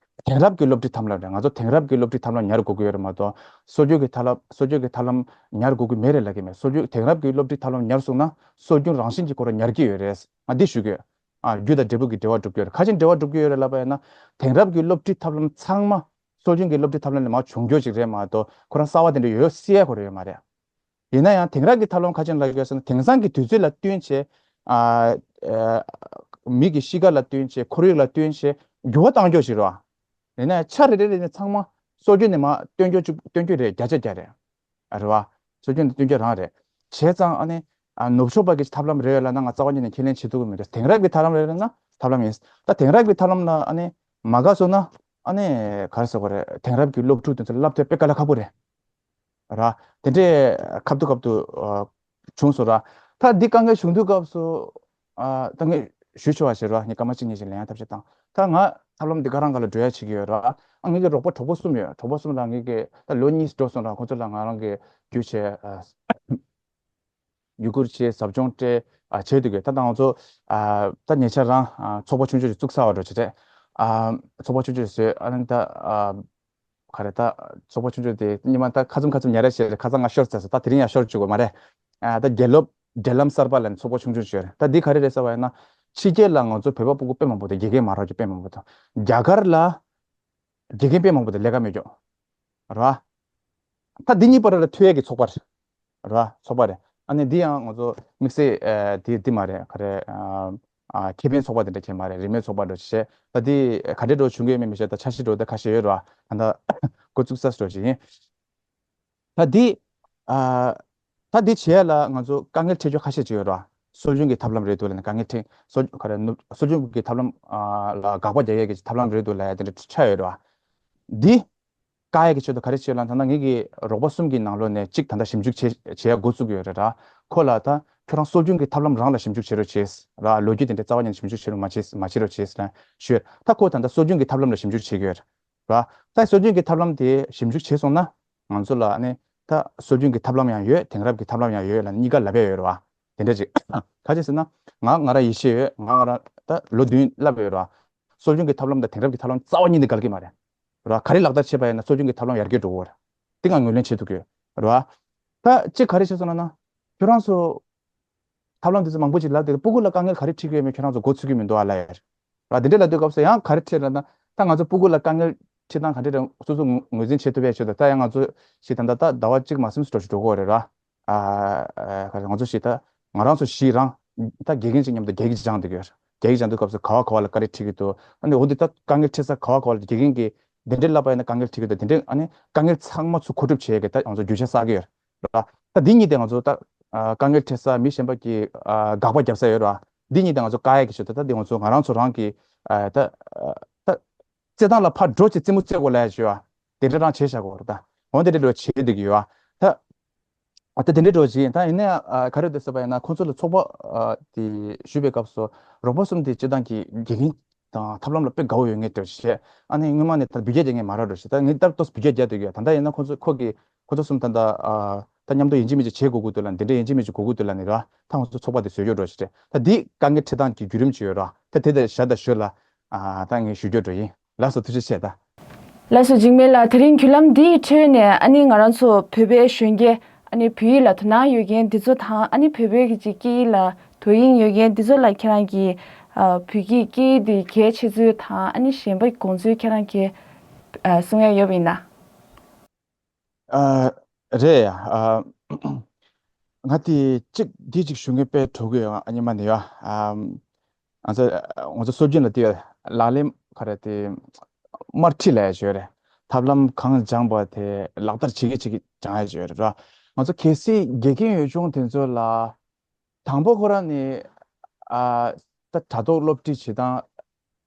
དེང་རབས་ཀྱི་སློབ་ཁྲིད་ཐབས་ལམ་རེད། ང་ཚོ་དེང་རབས་ཀྱི་སློབ་ཁྲིད་ཐབས་ལམ་ཉར་དགོས་ཀྱི་ཡོད་རེད་མ་གཏོགས། སྲོལ་རྒྱུན་གྱི་ཐབས་ལམ་སྲོལ་རྒྱུན་གྱི་ཐབས་ལམ་ཉར་དགོས་ཀྱི་མེད་རེད་ལབ་ཀྱི་མེད། སྲོལ་རྒྱུན་དེང་རབས་ཀྱི་སློབ་ཁྲིད་ཐབས་ལམ་ཉར་སོང་ན་སྲོལ་རྒྱུན་རང་བཞིན་གྱི་སྐོར་ལ་ཉར་གྱི་ཡོད་རེད། ང་འདི་ཞུ་གི་ཡོད། ཨ་རྒྱུ་དང་འབྲས་བུ་གི་འབྲེལ་བ་སྒྲུབ་ཀྱི་ཡོད་རེད། ག་ཅིག་འབྲེལ་བ་སྒྲུབ་ཀྱི་ཡོད་རེད་ལབ་པ་ཡིན་ན། དེང་རབས་ཀྱི་སློབ་ཁྲིད་ཐབས་ལམ་ཚང་མ་སྲོལ་རྒྱུན་གྱི་སློབ་ཁྲིད་ཐབས་ལམ་ལས་མར་བྱུང་རྒྱུ་ཅིག་རེད་མ་གཏོགས་ཁོ་རང་གསར་བ་དེ་འདྲ་ཡོད་ཡོད་སྲིད་ཡ་ཁོ་རང་ཡོད་མ་རེད། ཡིན་ན་ཡང་དེང་རབས་ཀྱི་ཐབས་ལམ་ག་ཅིག་ལབ་ཡོད་ཟེར་ན། དེང་སང་གི་དུས་ཚོད་ལ་བསྟུན་བྱས། ཨ་ཨ་མི་གི་གཤིས་ཀ་ལ་བསྟུན་བྱས། ཁོར་ཡུག་ལ་བསྟུན་བྱས་འགྱུར་བ་གཏང་རྒྱུ་ཞིག་རེད་བ། ཡིན་ན་ཡང་ཆ་རེ་རེ་རེ་ནས་ཚང་མ་སྲོལ་རྒྱུན་ནས་མར་བཏོན་རྒྱུ་ཅིག་བཏོན་རྒྱུ་རེད། བརྒྱ་ཆ་བརྒྱ་རེད། ཨ་རེད་བ། སྲོལ་རྒྱུན་ནས་བཏོན་རྒྱུ་རང་རེད། བྱས་ཙང་ཨ་ནི་ ཨ་ནུབ་ཕྱོགས་པ་གི་ཐབས་ལམ་རེད་ལབ་ན་ང་རྩ་བ་ཉིད་ནས་ཁས་ལེན་བྱེད་ཐུབ་ཀྱི་མི་འདུག་དེང་རབས་ཀྱི་ཐབས་ལམ་རེད་ལབ་ན་ཐབས་ལམ་ཡིན། ད་དེང་རབས་ཀྱི་ཐབས་ལམ་ལ་ཨ་ནི་མ་དགའ་སོང་ན་ཨ་ནི་ག་རེ་ཟེར་དགོས་རེད། དེང་རབས་ཀྱི་སློབ་ཕྲུག་དེ་ཚོ་བསླབ་ཐུབ་དཔེ་དཀའ་ལས་ཁག་པོ་རེད། ར། དེ་འདྲའི་ཁ་ཐུག་ཁ་ཐུག་ཨ་བྱུང་སོང་ར། ད་འདི་དཀའ་ངལ་བྱུང་དུས་སྐབས་སུ་ཨ་ད་ངས་ཞུ་ཆོག་པ་ཞིག་ར། ངས་སྐར་མ་གཅིག་གཉིས་ཤིག་ལན་ཡང་ཐབས་ཤེས་བཏང་། ད་ང་ཐབས་ལམ་འདི་ག་རང་ག་ལ་འགྲོ་ཡ་བྱེད་ཀྱི་ཡོད་ར། ཨ་ངེད་ཀྱི་རོགས་པ་གྲོགས་པོ་གསུམ་ཡོད། གྲོགས་པོ་གསུམ་ལ་ངེད་ཀྱི་ད་ལོ་གཉིས་འགྲོ་སོང་ར། ཁོང་ཚོ་ལ་ང་རང་གི་རྒྱུ་བྱས་ཨ་ཡུ་གུར་བྱས་ཟབ་སྦྱོང་སྤྲད་ཨ་བྱས་འདུག་གི། ད་ད་ང་ཚོ་ཨ་ད་ཉེ་ཆར་རང་ཨ་ཚོགས་པ་ཆུང་ཆུང་ཞིག་བཙུགས་ཚར་བ་འགྲོ་བྱེད་དེ། ཨ་ཚོགས་པ་ཆུང་ཆུང་ཞིག་བཟོས། ཨ་ནི་ད་ཨ་ག་རེ་ད་ཚོགས་པ་ཆུང་ཆུང་དེ་སྔོན་མ་ད་ཁ་ཙམ་ཁ་ཙམ་ཉར་ར་བྱས་རེད། ཁ་སང་ང་ཤོར་ཚར་སོང་། ད་དེ་རིང་ཡང་ཤོར་བཅུག་དགོས་མ་རེད། ཨ་ད་དགེ་སློབ་འབྲེལ་ལམ་གསར་པ་ལབ་ནས་ཚོགས་པ་ཆུང་ཆུང་ཞིག་ཡོད་རེད། ད་འདི་ག་རེ་རེད་ཟེར་བ་ཡིན་ན་ཕྱི་རྒྱལ་ལ་ང་ཚོ་བོད་པ་སྤུ་གུ་དཔེ་མང་པོ་དང་དགེ་རྒན་མ་རག་རྒྱུ་དཔེ་མང་པོ་དང་། རྒྱ་གར་ལ་དགེ་རྒན་དཔེ་མང་པོ་དང་ལས་ཀ་མེད་རྒྱུ་རེད་བ། ད་འདི་གཉིས་བར་ལ་མཐུད་ཡས་ཀྱི་ཚོགས་པ་རེད། རེད་བ། ཚོགས་པ་རེད། ཨ་ནི་འདི་ཡང་ང་ཚོ་དམིགས་བསལ་ཨ་དེ་འདི་མ་རེད། ག་རེ་ཨ་ཨ་ཁེ་ཕན་ཚོགས་པ་དེ་འདྲ་ཁྱེད་མ་རེད། རིན་མེད་ཚོགས་པ་འགྲོ་བྱེད། ད་འདི་ག་འདྲས་འགྲོ་བྱུང་གི་ཡོད་མེད་མི་ཤེས། ད་འཆར་གཞི་འགྲོ་ད་ཁ་ཤས་ཡོད་རེད་བ། ད་ལྟ་འགོ་བཙུགས་ས་འགྲོ་བྱེད་ཡིན། ད་འདི་ཨ་ད་འདི་བྱེད་ཡ་ལ་ང་ཚོ་དཀའ་ངལ་འཕྲད་ཆོག་ཁ་ཤས་ཅིག་ཡོད་རེད་བ། སྲོལ་རྒྱུན་གྱི་ཐབས་ལམ་རེད་འདུག་ལབ་ནས་དཀའ་ངལ་འཕྲད། སྲོལ་ག་རེ་ནུབ་སྲོལ་རྒྱུན་གྱི་ཐབས་ལམ་ཨ་ལ་དགག་པ་རྒྱག་ཡས་ཀྱི་ཐབས་ལམ་རེད་འདུག་ལབ་ཡ་དེ་འདྲ་ཆགས་ཡོད་རེད་བ། འདི་བཀག་ཡས་ཀྱི་ཆེད་དུ་ག་རེ་བྱེད་ལབ་ན། ད་ལྟ་ངེད་ཀྱི་རོགས་པ་གསུམ་གྱི་ནང་ལོགས་ནས་གཅིག་ད་ལྟ་ཞིབ་འཇུག་བྱེད་བྱེད་ཡ་འགོ་བཙུགས་ཡོད་རེད་ར། ཁོ་ལ་ད་ཁྱོད་རང་སྲོལ་རྒྱུན་གྱི་ཐབས་ལམ་རང་ལ་ཞིབ་འཇུག་བྱེད་རོགས་བྱེད་ར། ལོ་རྒྱུས་དེ་འདྲ་རྩ་བ་ཉིད་ནས་ཞིབ་འཇུག་བྱེད་རོགས་མ་བྱེད་མ་བྱེད་རོགས་བྱེད་ཟེར་ན་ཞུས། ད་ཁོ་ད་ལྟ་སྲོལ་རྒྱུན་གྱི་ཐབས་ལམ་ལ་ཞིབ་འཇུག་བྱེད་ཀྱི་ཡོད་རེད་ར། ད་སྲོལ་རྒྱུན་གྱི་ཐབས་ལམ་དེ་ཞིབ་འཇུག་བྱས་སོང་ན་ང་ཚོ་ལ་ནི་ད་སྲོལ་རྒྱུན་གྱི་ཐབས་ལམ་ཡང་ཡོད། དེང་རབས་ཀྱི་ཐབས་ལམ་ཡང་ཡོད་ལབ་གཉིས་ཀ་ལབ་ཡ་ཡོད་རེད་བ། དེ་འདྲ་ཅིག་ག་ཅི་ཟེར་ན་ང་ང་རང་ཡིད་ཆེས་ཡོད། ང་ང་རང་ད་ལོ་བདུན་བསླབས་ཡོད་རེད་བ། སྲོལ་རྒྱུན་གྱི་ཐབས་ལམ་དང་དེང་རབས་ཀྱི་ཐབས་ལམ་རྩ་བ་ཉིད་ནས་འགལ་གྱི་མ་རེད། རེད་བ། ག་རེ་ལག་བསྟར་བྱས་པ་ཡིན་ན་སྲོལ་རྒྱུན་གྱི་ཐབས་ལམ་ཡར་རྒྱས་འགྲོ་གི་ཡོད་རེད། དེ་ང་ངོས་ལེན་བྱེད་ཐུབ་ཀྱི་ཡོད་རེད་བ། ད་གཅིག་ག་རེ་བྱས་སོང་ལབ་ན་ཁྱོད་རང་ཚོ་ཐབས་ལམ་དེ་ཚོ་མང་པོ་ཅིག་ལབ་དེ་སྤུ་གུ་ལ་དཀའ་ངལ་ག་རེ་འཕྲད་ཀྱི་ཡོད་མེད་ཁྱོད་རང་ཚོ་མགོ་ཚོད་ཀྱི་མི་འདུག་ཨ་ལབ་ཡ་རེད་བ། དེ་འདྲ་ལབ་དུས་སྐབས་སུ་ཡང་ག་རེ་འཕྲད་ལབ་ན་ད་ང་ཚོ་སྤུ་གུ་ལ་དཀའ་ངལ་འཕྲད་སྟངས་ག་འདྲ་རེད་སོ་སོ་ངོས་ངོས་འཛིན་བྱེད་ཐུབ་ཡ་ཆེད་དུ་ད་ཡང་ང་ཚོ་ཞིག་ད་ལྟ་ད་ཟླ་བ་གཅིག་མ་ཟིན་སུ་འགྲོ་ཞིག་འགྲོ་གི་ཡོད་རེད་ར། ཨ་ཨ་ག་རེ་ང་ཚོ་ཞིག་ད་ང་རང་ཚོ་ཞིག་རང་ད་དགེ་རྒན་ཅིག་མཉམ་དུ་སྒེར་གྱི་སྦྱངས་བསྡད་ཀྱི་ཡོད་རེད། སྒེར་གྱི་སྦྱངས་དུས་སྐབས་སུ་ག་བ་ག་བ་ལ་དཀའ་ངལ་འཕྲད་ཀྱི་འདུག་ཨ་ནི་འོ་འདི་ད་དཀའ་ངལ་འཕྲད་ས་ག་བ་ག་བ་ལ་དགེ་རྒན་གྱིས་འདི་འདྲའི་བསླབ་པ་ཡིན་ན་དཀའ་ངལ་འཕྲད་ཀྱི་འདུག་དེ་འདྲའི་ཨ་ནི་དཀའ་ངལ་ཚང་མ་ཚུར་མཁོ་སྒྲུབ་བྱེད་ཡས་ཀྱི་ད་ང་ཚོ་རྒྱུ་ཆ་བསགས་ཀྱི་ཡོད་རེད། ད་འདི་གཉིས་དེ་ང་ཚོ་ད་ཨ་དཀའ་ངལ་འཕྲད་ས་མི་གཞན་པ་གིས་ཨ་དགག་པ་རྒྱབ་ས་ཡོད་རེད་བ། འདི་གཉིས་དེ་ང་ཚོ་བཀག་ཡས་ཀྱི་ཆེད་དུ་ད་འདི་ང་ཚོ་ང་རང་ཚོ་རང་གི་ཨ་ད་ཨ་ད་རྩེད་ཐང་ལ་ཕར་འགྲོ་བྱས་རྩེད་མོ་རྩེ་དགོས་ལབ་ཡ་ཞུ་བ་དེ་འདྲ་རང་བྱས་བཞག་གོ་རེད། ད་འོ་དེ་འདྲ་འགྲོ་བྱེད་བསྡད་ཀྱི་ཡོད་བ། ད་ཨ་ད་དེ་འདྲ་འགྲོ་བྱེད་ཡིན། ད་ཡིན་ན་ཡང་ཨ་ག་རེ་འདུག་ཟེར་བ་ཡིན་ན་ཁོང་ཚོ་ལ་ཚོགས་པ་ཨ་དེ་ཞུས་པའི་སྐབས་སུ་རོགས་པ་གསུམ་དེ་སྤྱིར་བཏང་གི་དགེ་རྒན་དང་ཐབས་ལམ་ལ་དཔེ་དགའ་བོ་ཡོད་ངེས་འདྲ་བྱས། ཨ་ནི་སྔོན་མ་ནས་ད་བོད་སྐད་རྒྱག་མཁན་མ་རག་འགྲོ་བྱས། ད་ངས་ད་ལྟ་བོད་སྐད་རྒྱག་བསྡད་ཀྱི་ཡོད། ད་ལྟ་ཡིན་ན་ཁོང་ཚོ་ཁོ་གི་ཁོ་ཚོ་གསུམ་ད་ལྟ་ཨ་ད་མཉམ་དུ་ཡིན་གཅིག་མིན་གཅིག་བྱེད་དགོས་ཀྱི་འདུག་ལབ་འདི་འདྲ་ཡིན་གཅིག་མིན་གཅིག་དགོས་ཀྱི་འདུག་ལབ་ནས་ར་ད་ང་ཚོ་ཚོགས་པ་དེ་བཟོས་རྒྱུ་འགྲོ་ཞིག་རེད། ད་འདི་དཀའ་ངལ་འཕྲད་སྟངས་ཀྱི་བརྒྱུད་རིམ་ཅིག་ཡོད་ར། ད་དེ་དེ་བཞག་ད་ཞོར་ལ་ཨ་ད་ངས་ཞུ་རྒྱུ་འགྲོ་ཡིན། ལགས་སོ་ཐུགས་རྗེ་ཆེ་ད། ལགས་སོ་འཇིགས་མེད་ལགས། དེ་རིང་བརྒྱུད་ལམ་འདིའི་ཁྲོད་ནས་ཨ་ནི་ང་རང་ཚོ་བོད་པའི་གཞོན་སྐྱེས་ཨ་ནི་བོད་ཡིག་ལ་དོ་སྣང་ཡོད་མཁན་འདི་ཚོ་དང་ཨ་ནི་བོད་པའི་གི་ཅིག་སྐད་ཡིག་ལ་དོ་དབྱིངས་ཡོད་མཁན་འདི་ཚོ་ལ་ཁྱེད་རང་གིས་ཨ་བོད་སྐད་སྐད་ཡིག་འདི་གལ་ཆེ་ཚུལ་དང་ཨ་ནི་གཞན་པ་དགོངས་ཚུལ་ཁྱེད་རང་གིས་ཨ་གསུང་ཡ་ཡོད་པ་ཡིན་ན། ཨ་རེད་ཡ། ཨ་ང་དེ་གཅིག་འདི་གཅིག་ཞུ་མཁན་དཔེ་དྲག་གི་ཡོད། ཨ་ཉི་མ་ནས་ཡ། ཨ་ང་ཚོ་ང་ཚོ་སྲོལ་རྒྱུན་ལ་དེ་ལག་ལེན་ག་རེ་དེ་དམར་ཁྲིད་ལབ་ཡ་ཞིག་ཡོད་རེད། ཐབས་ལམ་གང་སྦྱངས་པ་དེ་ལག་བསྟར་བྱེད་ཀྱི་བྱེད་ཀྱི་སྦྱང་ཡ་ཞིག་ཡོད་རེད་ར། ང་ཚོ་གལ་སྲིད་དགེ་རྒན་ཡོད་ཆུང་དེ་ཚོ་ལ་དང་པོ་ཁོ་རང་ནས་ཨ་ད་དྲ་ཐོག་སློབ་ཁྲིད་བྱེད་སྟངས་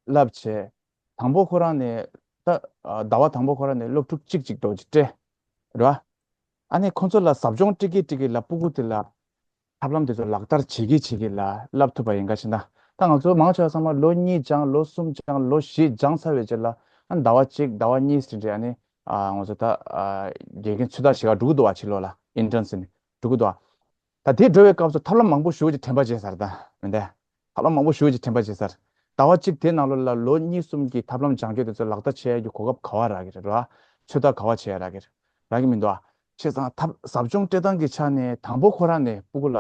བསླབ་བྱས། དང་པོ་ཁོ་རང་ནས་ད་ཨ་ཟླ་བ་དང་པོ་ཁོ་རང་ནས་སློབ་ཕྲུག་གཅིག་གཅིག་འགྲོ་གི་སྤྲད་རེད་བ། ཨ་ནི་ཁོ་ཚོ་ལ་ཟབ་སྦྱོང་སྤྲད་ཀྱི་སྤྲད་ཀྱི་ལ་སྤུ་གུ་དེ་ལ་ཐབས་ལམ་དེ་ཚོ་ལག་བསྟར་བྱེད་ཀྱི་བྱེད་ཀྱི་ལ་བསླབ་ཐུབ་པ་ཡིན་ག་ཕྱིན་ན། ད་ང་ཚོ་མང་ཆེ་བ་ཚང་མ་ལོ་གཉིས་སྦྱངས་ལོ་གསུམ་སྦྱངས་ལོ་བཞི་སྦྱངས་ཚར་བའི་རྗེས་ལ་ཨ་ཟླ་བ་གཅིག་ཟླ་བ་གཉིས་ཟིན་རྗེས་ཨ་ནི་ཨ་ང་ཚོ་ད་ཨ་དགེ་རྒན་ཚོད་ལྟ་བྱེད་ག་འགྲོ་གི་འདུག་བ། ཕྱི་ལོགས་ལ་ཨིན་ཊརན་ཟེར་ནས་འགྲོ་གི་འདུག་བ། ད་དེ་འགྲོ་བའི་སྐབས་སུ་ཐབས་ལམ་མང་པོ་ཞེ་པོ་ཅིག་དྲན་པ་བརྗེད་ཚར། ད་མི་འདས་ཐབས་ལམ་མང་པོ་ཞེ་པོ་ཅིག་དྲན་པ་བརྗེད་ཚར། ཟླ་བ་གཅིག་དེའི་ནང་ལོགས་ལ་ལོ་གཉིས་གསུམ་གྱི་ཐབས་ལམ་སྦྱང་སྤྱོད་དེ་ཚོ་ལག་བསྟར་བྱེད་ཡ་གི་གོ་སྐབས་ག་བ་རག་གི་རེད་བ། ཚོད་ལྟ་ག་བ་བྱེད་ཡ་རག་གི་རེད། རག་གི་མི་འདུག་ཨ། བྱས་ཙང་ཐབས་ཟབ་སྦྱོང་སྤྲད་སྟངས་ཀྱི་ཆ་ནས་དང་པོ་ཁོ་རང་ནས་སྤུ་གུ་ལ་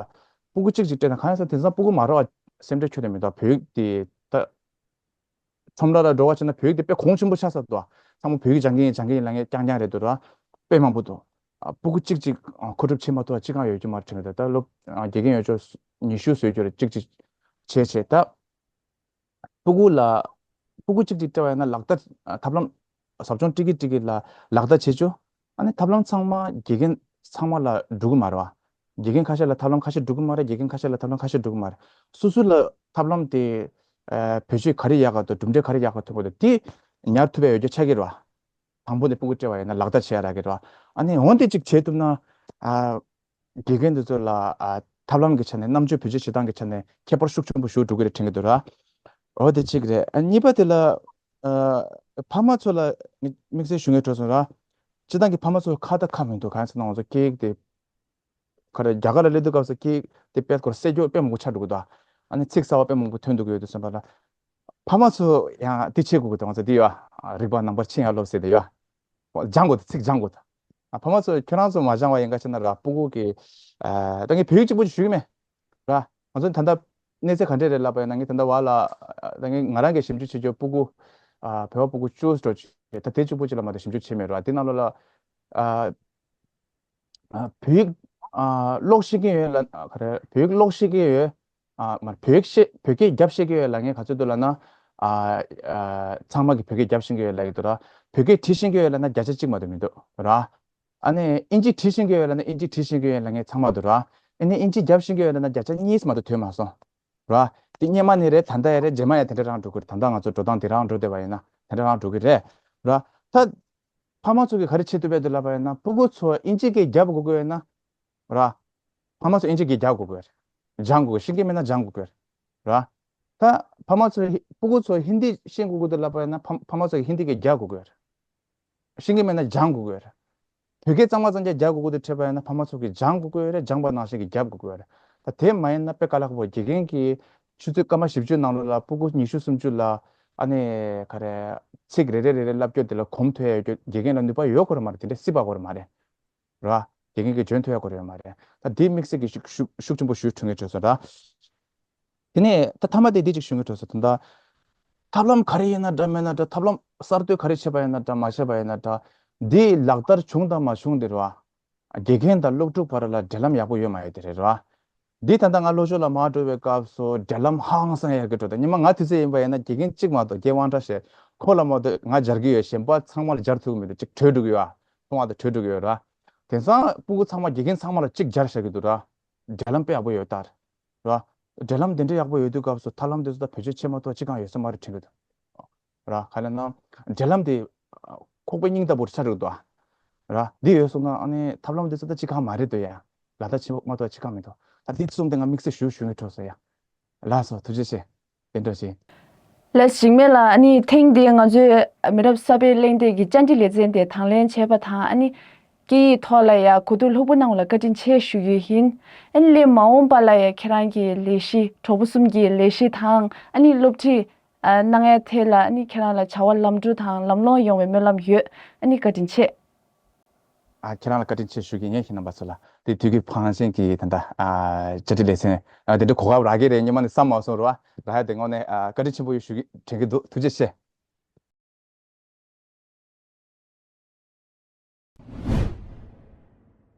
སྤུ་གུ་གཅིག་གཅིག་སྤྲད་ན་གང་ཡིན་ཟེར་དེང་སང་སྤུ་གུ་མ་རག་པ་སེམས་ཁྲལ་ཁྱོན་ནས་མི་འདུག་ཨ། བོད་ཡིག་དེ་ད་ཁྲོམ་ར་ལ་འགྲོ་བ་བྱས་ན་བོད་ཡིག་དེ་དཔེ་གོང་ཆེན་པོ་ཆགས་ཚར་འདུག་ཨ། ཚང་མ་བོད་ཡིག་སྦྱང་གི་ཡིན་སྦྱང་གི་ཡིན་ལབ་མཁན་རྐྱང་རྐྱང་རེད་འདུག་ར། དཔེ་མང་པོ་འདུག་ཨ། སྤུ་གུ་གཅིག་གཅིག་ཨ་མཁོ་སྒྲུབ་བྱེད་མ་ཐུབ་པ་གཅིག་ཀྱང་ཡོད་རྒྱུ་མ་རེད་དྲན་གི་འདུག་ད་སློབ་ཨ་དགེ་རྒན་ཡོད་ཆོག་ཉི་ཤུ་བཟོས་རྒྱུ་རེད། གཅིག་གཅིག་བྱས་བྱས་ད་སྤུ་གུ་ལ་སྤུ་གུ་གཅིག་གཅིག་སྤྲད་པ་ཡིན་ན་ལག་བསྟར་ཨ་ཐབས་ལམ་ཟབ་སྦྱོང་སྤྲད་ཀྱི་སྤྲད་ཀྱི་ལ་ལག་བསྟར་བྱེད་རྒྱུ། ཨ་ནི་ཐབས་ལམ་ཚང་མ་དགེ་རྒན་ཚང་མ་ལ་འགྲོ་གི་མ་རེད་བ། དགེ་རྒན་ཁ་ཤས་ལ་ཐབས་ལམ་ཁ་ཤས་འགྲོ་གི་མ་རེད། དགེ་རྒན་ཁ་ཤས་ལ་ཐབས་ལམ་ཁ་ཤས་འགྲོ་གི་མ་རེད། སོ་སོ་ལ་ཐབས་ལམ་དེ་ཨ་བེད་སྤྱོད་ག་རེ་ཡག་ག་འདུག་གྲུབ་འབྲས་ག་རེ་ཡག་ག་ཐོན་གི་འདུག་དེ་ཉར་ཐུབ་པའི་ཡོ་རྒྱུ་ཆགས་ཀྱི་རེད་བ། དང་པོ་དེ་སྤུ་གུ་སྤྲད་པ་ཡིན་ན་ལག་བརྡ་བྱེད་ཡ་རག་གི་རེད་བ། ཨ་ནི་འོན་ཏེ་གཅིག་བྱེད་ཐུབ་ན་ཨ་དགེ་རྒན་འདི་ཚོ་ལ་ཨ་ཐབས་ལམ་གྱི་ཆ་ནས་རྣམ་དཔྱོད་བེད་སྤྱོད་བྱེད་སྟངས་ཀྱི་ཆ་ནས་ཁྱད་པར་ཤུགས་ཆེན་པོ་ཞིག་འགྲོ་གི་རེད་དྲན་གྱི་འདུག་ར། འོ་དེ་གཅིག་རེད། ཨ་གཉིས་པ་དེ་ལ་ཨ་ཕ་མ་ཚོ་ལ་དམིགས་བསལ་ཞུ་ངེས་འགྲོ་སོང་ར། སྤྱིར་བཏང་གི་ཕ་མ་ཚོ་ཁ་ད་ཁ་མི་འདུག་གང་ཟེར་ན་ང་ཚོ་སྐད་ཡིག་དེ་ཁ་ར་རྒྱ་གར་ལ་སླེབས་དུས་སྐབས་སུ་སྐད་ཡིག་དེ་དཔེ་ཁོ་ར་གསལ་སྐྱོ་དཔེ་མང་པོ་ཆགས་འགྲོ་གི་འདུག་ཨ་ནི་ཚིག་གསར་བ་དཔེ་མང་པོ་ཐོན་འགྲོ་གི་ཡོད་དུས་ཙམ་པ་ལ། ཕ་མ་ཚོ་ཡང་དེ་བྱེད་དགོས་ཀྱི་འདུག་ང་ཚོ་འདི་ཡོད། རིག་པ་ནང་པར་ཕྱིན་ཡར་སློབ་ཟེར་དེ་ཡོད། སྦྱང་དགོས་འདུག་ཚིག་སྦྱང་དགོས་འདུག་ཨ་ཕ་མ་ཚོ་ཁྱོད་རང་ཚོ་མ་སྦྱང་བ་ཡིན་ག་ཕྱིན་ན་ར་སྤུ་གུ་གི་ཨ་ད་ངས་བོད་ཡིག་གཅིག་པོ་ཅིག་ཞུ་གི་མེད་ར། ང་ཚོ་ད་ལྟ་གནས་ཚད་ག་འདྲས་རེད་ལབ་པ་ཡིན་ན་ངས་ད་ལྟ་བར་ལ་ཨ་ད་ངས་ང་རང་གིས་ཞིབ་འཇུག་བྱེད་རྒྱུ་སྤུ་གུ་ཨ་བོད་པ་སྤུ་གུ་བཅུ་ཙམ་ཅིག་ད་དེ་གཅིག་པོ་ཅིག་ལ་མ་གཏོགས་ཞིབ་འཇུག་བྱས་མེད་ར། དེ་ནང་ལོགས་ལ་ཨ། ཨ་བོད་ཡིག་ཨ་ཀློག་ཤེས་ཀྱི་ཡོད་ལ་ཨ་ག་རེ་བོད་ཡིག་ཀློག་ཤེས་ཀྱི་ཡོད། ཨ་མ་བོད་ཡིག་ཤེས་བོད་སྐད་རྒྱབ་ཤེས་ཀྱི་ཡོད་ལབ་མཁན་ག་ཚོད་འདུག་ལབ་ན། ཨ་ཨ་ཚང་མ་གིས་བོད་སྐད་རྒྱབ་ཤེས་ཀྱི་ཡོད་ལབ་ཀྱི་འདུག་ར། བོད་སྐད་བྲིས་ཤེས་ཀྱི་ཡོད་ལབ་ན་བརྒྱ་ཆ་གཅིག་མ་གཏོགས་མི་འདུག་ར། ཨ་ནི་ཨིན་ཇི་བྲིས་ཤེས་ཀྱི་ཡོད་ལབ་ན་ཨིན་ཇི་བྲིས་ཤེས་ཀྱི་ཡོད་ལབ་མཁན་ཚང་མ་འདུག་ར། ཨ་ནི་ཨིན་ཇི་རྒྱབ་ཤེས་ཀྱི་ཡོད་ལབ་ན་བརྒྱ་ཆ་གཉིས་མ་གཏོགས་ཐོན་མ་སོང་། ར། དེ་སྔོན་མ་ནས་རེད། ད་ལྟ་ཡང་རེད། རྗེས་མ་ཡང་དེ་འདྲ་རང་འགྲོ་གི་རེད། ད་ལྟ་ང་ཚོ་འགྲོ་སྟངས་དེ་རང་འགྲོ་བསྡད་པ་ཡིན་ན་དེ་འདྲ་རང་འགྲོ་གི་རེད། ར། ད་ཕ་མ་ཚོ་གིས་ག་རེ་བྱེད་ཐུབ་པ་འདུག་ལབ་པ་ཡིན་ན་སྤུ་གུ་ཚོ་ཨིན་ཇི་སྐད་རྒྱབ་དགོས་ཀྱི་ཡོད་ན། ར། ཕ་མ་ཚོ་ཨིན་ཇི་སྐད་རྒྱབ་དགོས་ཀྱི་ཡོད་རེད། སྦྱང་དགོས་ཀྱི་ཤེས་ཀྱི་མེད་ན་སྦྱང་དགོས་ཀྱི་ཡོད་རེད། ར། ད་ཕ་མ་ཚོ་ཧི་སྤུ་གུ་ཚོ་ཧིན་དི་ཤེས་དགོས་ཀྱི་འདུག་ལབ་པ་ཡིན་ན་ཕ་ཕ་མ་ཚོ་གིས་ཧིན་དི་སྐད་རྒྱབ་དགོས་ཀྱི་ཡོད་རེད། ཤེས་ཀྱི་མེད་ན་སྦྱང་དགོས་ཀྱི་ཡོད་རེད། བོད་སྐད་གཙང་མ་གཙང་རྐྱང་རྒྱག་དགོས་ཀྱི་འདུག་དྲིས་པ་ཡིན་ན་ཕ་མ་ཚོ་གིས་སྦྱང་དགོས་ཀྱི་ཡོད་རེད། སྦྱངས་པ་ནང་བཞིན་གྱི་རྒྱབ་དགོས་ཀྱི་ཡོད་རེད། ད་དེ་མ་ཡིན་ན་དཔེ་དཀའ་ལས་ཁག་པོ། དགེ་རྒན་གྱིས་ཆུ་ཚོད་སྐར་མ་བཞི་བཅུ་ནང་ལོགས་ལ་སྤུ་གུ་ཉི་ཤུ་སུམ་ཅུ་ལ་ཨ་ནི་ག་རེ་ཚིག་རེ་རེ་རེ་རེ་བསླབ་རྒྱུ་དེ་ལ་གོམས་ཐོན་ཡ་ཡོད་རྒྱུ་དགེ་རྒན་ལ་ནུས་པ་ཡོད་དགོས་རེད་མ་རེད། དེ་འདྲ་སྲིད་པ་དགོས་རེད་མ་རེད། ར། དགེ་རྒན་གྱིས་འཇོན་ཐུབ་ཡ་དགོས་རེད་མ་རེད། ད་དེ་དམིགས་བསལ་གྱི་ཤུགས་ཤུགས་ཤུགས་ཆེན་པོ་ཞུ་འདོད་བྱུང་སོང་ར། དེ་ནས་ད་མཐའ་མ་དེ་འདི་ཅིག་ཞུ་འདོད་བྱུང་སོང་། ད་ལྟ་ཐབས་ལམ་ག་རེ་ཡིན་ན་འདྲ་མིན་ན་འདྲ། ཐབས་ལམ་གསར་གཏོད་ག་རེ་བྱས་པ་ཡིན་ན་འདྲ་མ་བྱས་པ་ཡིན་ན་འདྲ། འདི་ལག་བསྟར་བྱུང་དང་མ་བྱུང་དེ་རེད་བ། དགེ་རྒན་དང་སློབ་ཕྲུག་བར་ལ་འབྲེལ་ལམ་ཡག་པོ་ཡོད་མ་ཡོད་དེ་རེད་བ། འདི་ད་ལྟ་ང་སློབ་ཕྱོགས་ལ་མར་འགྲོ་བའི་སྐབས་སུ་འབྲེལ་ལམ་ཧང་སང་ཡག་གི་འགྲོ། ད་ཉི་མ་ང་དུས་ཚོད་ཡིན་པ་ཡིན་ན་དགེ་རྒན་གཅིག་མ་གཏོགས། རྒན་དབང་གྲགས་ཞེས་ཁོ་ལ་མ་གཏོགས་ང་སྦྱར་གི་ཡོད། གཞན་པ་ཚང་མ་ལ་སྦྱར་ཐུབ་ཀྱི་མི་འདུག་ཅིག་བྲོས་འགྲོ་གི་ཡོད་ཨ། མཐོང་བ་དང་བྲོས་འགྲོ་གི་ཡོད་ར། དེང་སང་སྤུ་གུ་ཚང་མ་དགེ་རྒན་ཚང་མ་ལ་གཅིག་སྦྱར་བཞག་གི་འདུག་ར། འབྲེལ་ལམ་དཔེ་ཡག་པོ་ཡོད་ད། ར། འབྲེལ་ལམ་དེ་འདྲ་ཡག་པོ་ཡོད་དུས་སྐབས་སུ་ཐབས་ལམ་དེ་ཚོ་ད་བེད་སྤྱོད་བྱེད་མ་ཐུབ་ཅི་གང་ཡོད་ས་མ་རེད་དྲན་གྱི་འདུག་ར། ག་རེ་ལབ་ན་འབྲེལ་ལམ་དེ་ཁོག་པའི་སྙིང་ལྟ་བུར་ཆགས་འགྲོ་གི་འདུག་ཨ། ར། འདི་ཡོད་སོང་ན་ཨ་ནི་ཐབས་ལམ་དེ་ཚོ་ད་ཅི་གང་མ་རེད་འདུག་ཡ། ལག་བསྟར་བྱེད་མ་ཐུབ་ཅི་གང་མི་འདུག་ད་འདི་གསུམ་དེ་ང་དམིགས་བསལ་ཞུ་ཞུ་ངེས་འགྲོ་སོང་ཡ། ལགས་སོ། ཐུགས་རྗེ་ཆེ། བདེ་འགྲོ་ཞིག་ལགས་འཇིགས་མེད་ལགས། ཨ་ནི་ཐེངས་འདིའི་ང་ཚོའི་མི་རབས་གསར་པའི་གླེང་སྟེགས་ཀྱི་བཅར་འདྲི་ལེ་ཚན་དེ་དང་ལེན་བྱས་པ་དང་། ཨ་ནི་སྐད་ཡིག་ཐོག་ལ་ཡ་གོ་བསྡུར་ལྷུག་པོ་གནང་བ་ལ་བཀའ་དྲིན་ཆེ་ཞུ་རྒྱུ་ཡིན། ཨ་ནི་སླད་མ་འོངས་པ་ལ་ཡ་ཁྱེད་རང་གི་ལས་གཞི་གྲོགས་པོ་གསུམ་གྱི་ལས་གཞི་དང་ཨ་ནི་སློབ་ཁྲིད་ཨ་གནང་ཡ་ཐད་ལ་ཨ་ནི་ཁྱེད་རང་ལ་བྱ་བ་ལམ་འགྲོ་དང་ལམ་ལྷོང་ཡོང་བའི་སྨོན་ལམ་ཡོད། ཨ་ནི་བཀའ་དྲིན་ཆེ། ཨ་ཁྱེད་རང་ལ་བཀའ་དྲིན་ཆེ་ཞུ་གི་ཡིན། ངས་ཁྱེད་རྣམ་པ་ཚོ་ལ་དེ་དུས་ཀྱི་ཕངས་ཆེན་གྱི་ད་ལྟ་ཨ་བཅར་འདྲི་ལེ་ཚན་ཨ་དེ་འདྲ་གོ་སྐབས་རག་གི་རེད་སྙམ་ནས་བསམ་མ་སོང་ར། རག་ཡ་དེ་དངོས་གནས་ཨ་བཀའ་དྲིན་ཆེན་པོ་ཡོད་ཞུ་གི་དྲན་གྱི་འདུག་ཐུགས་རྗེ་ཆེ།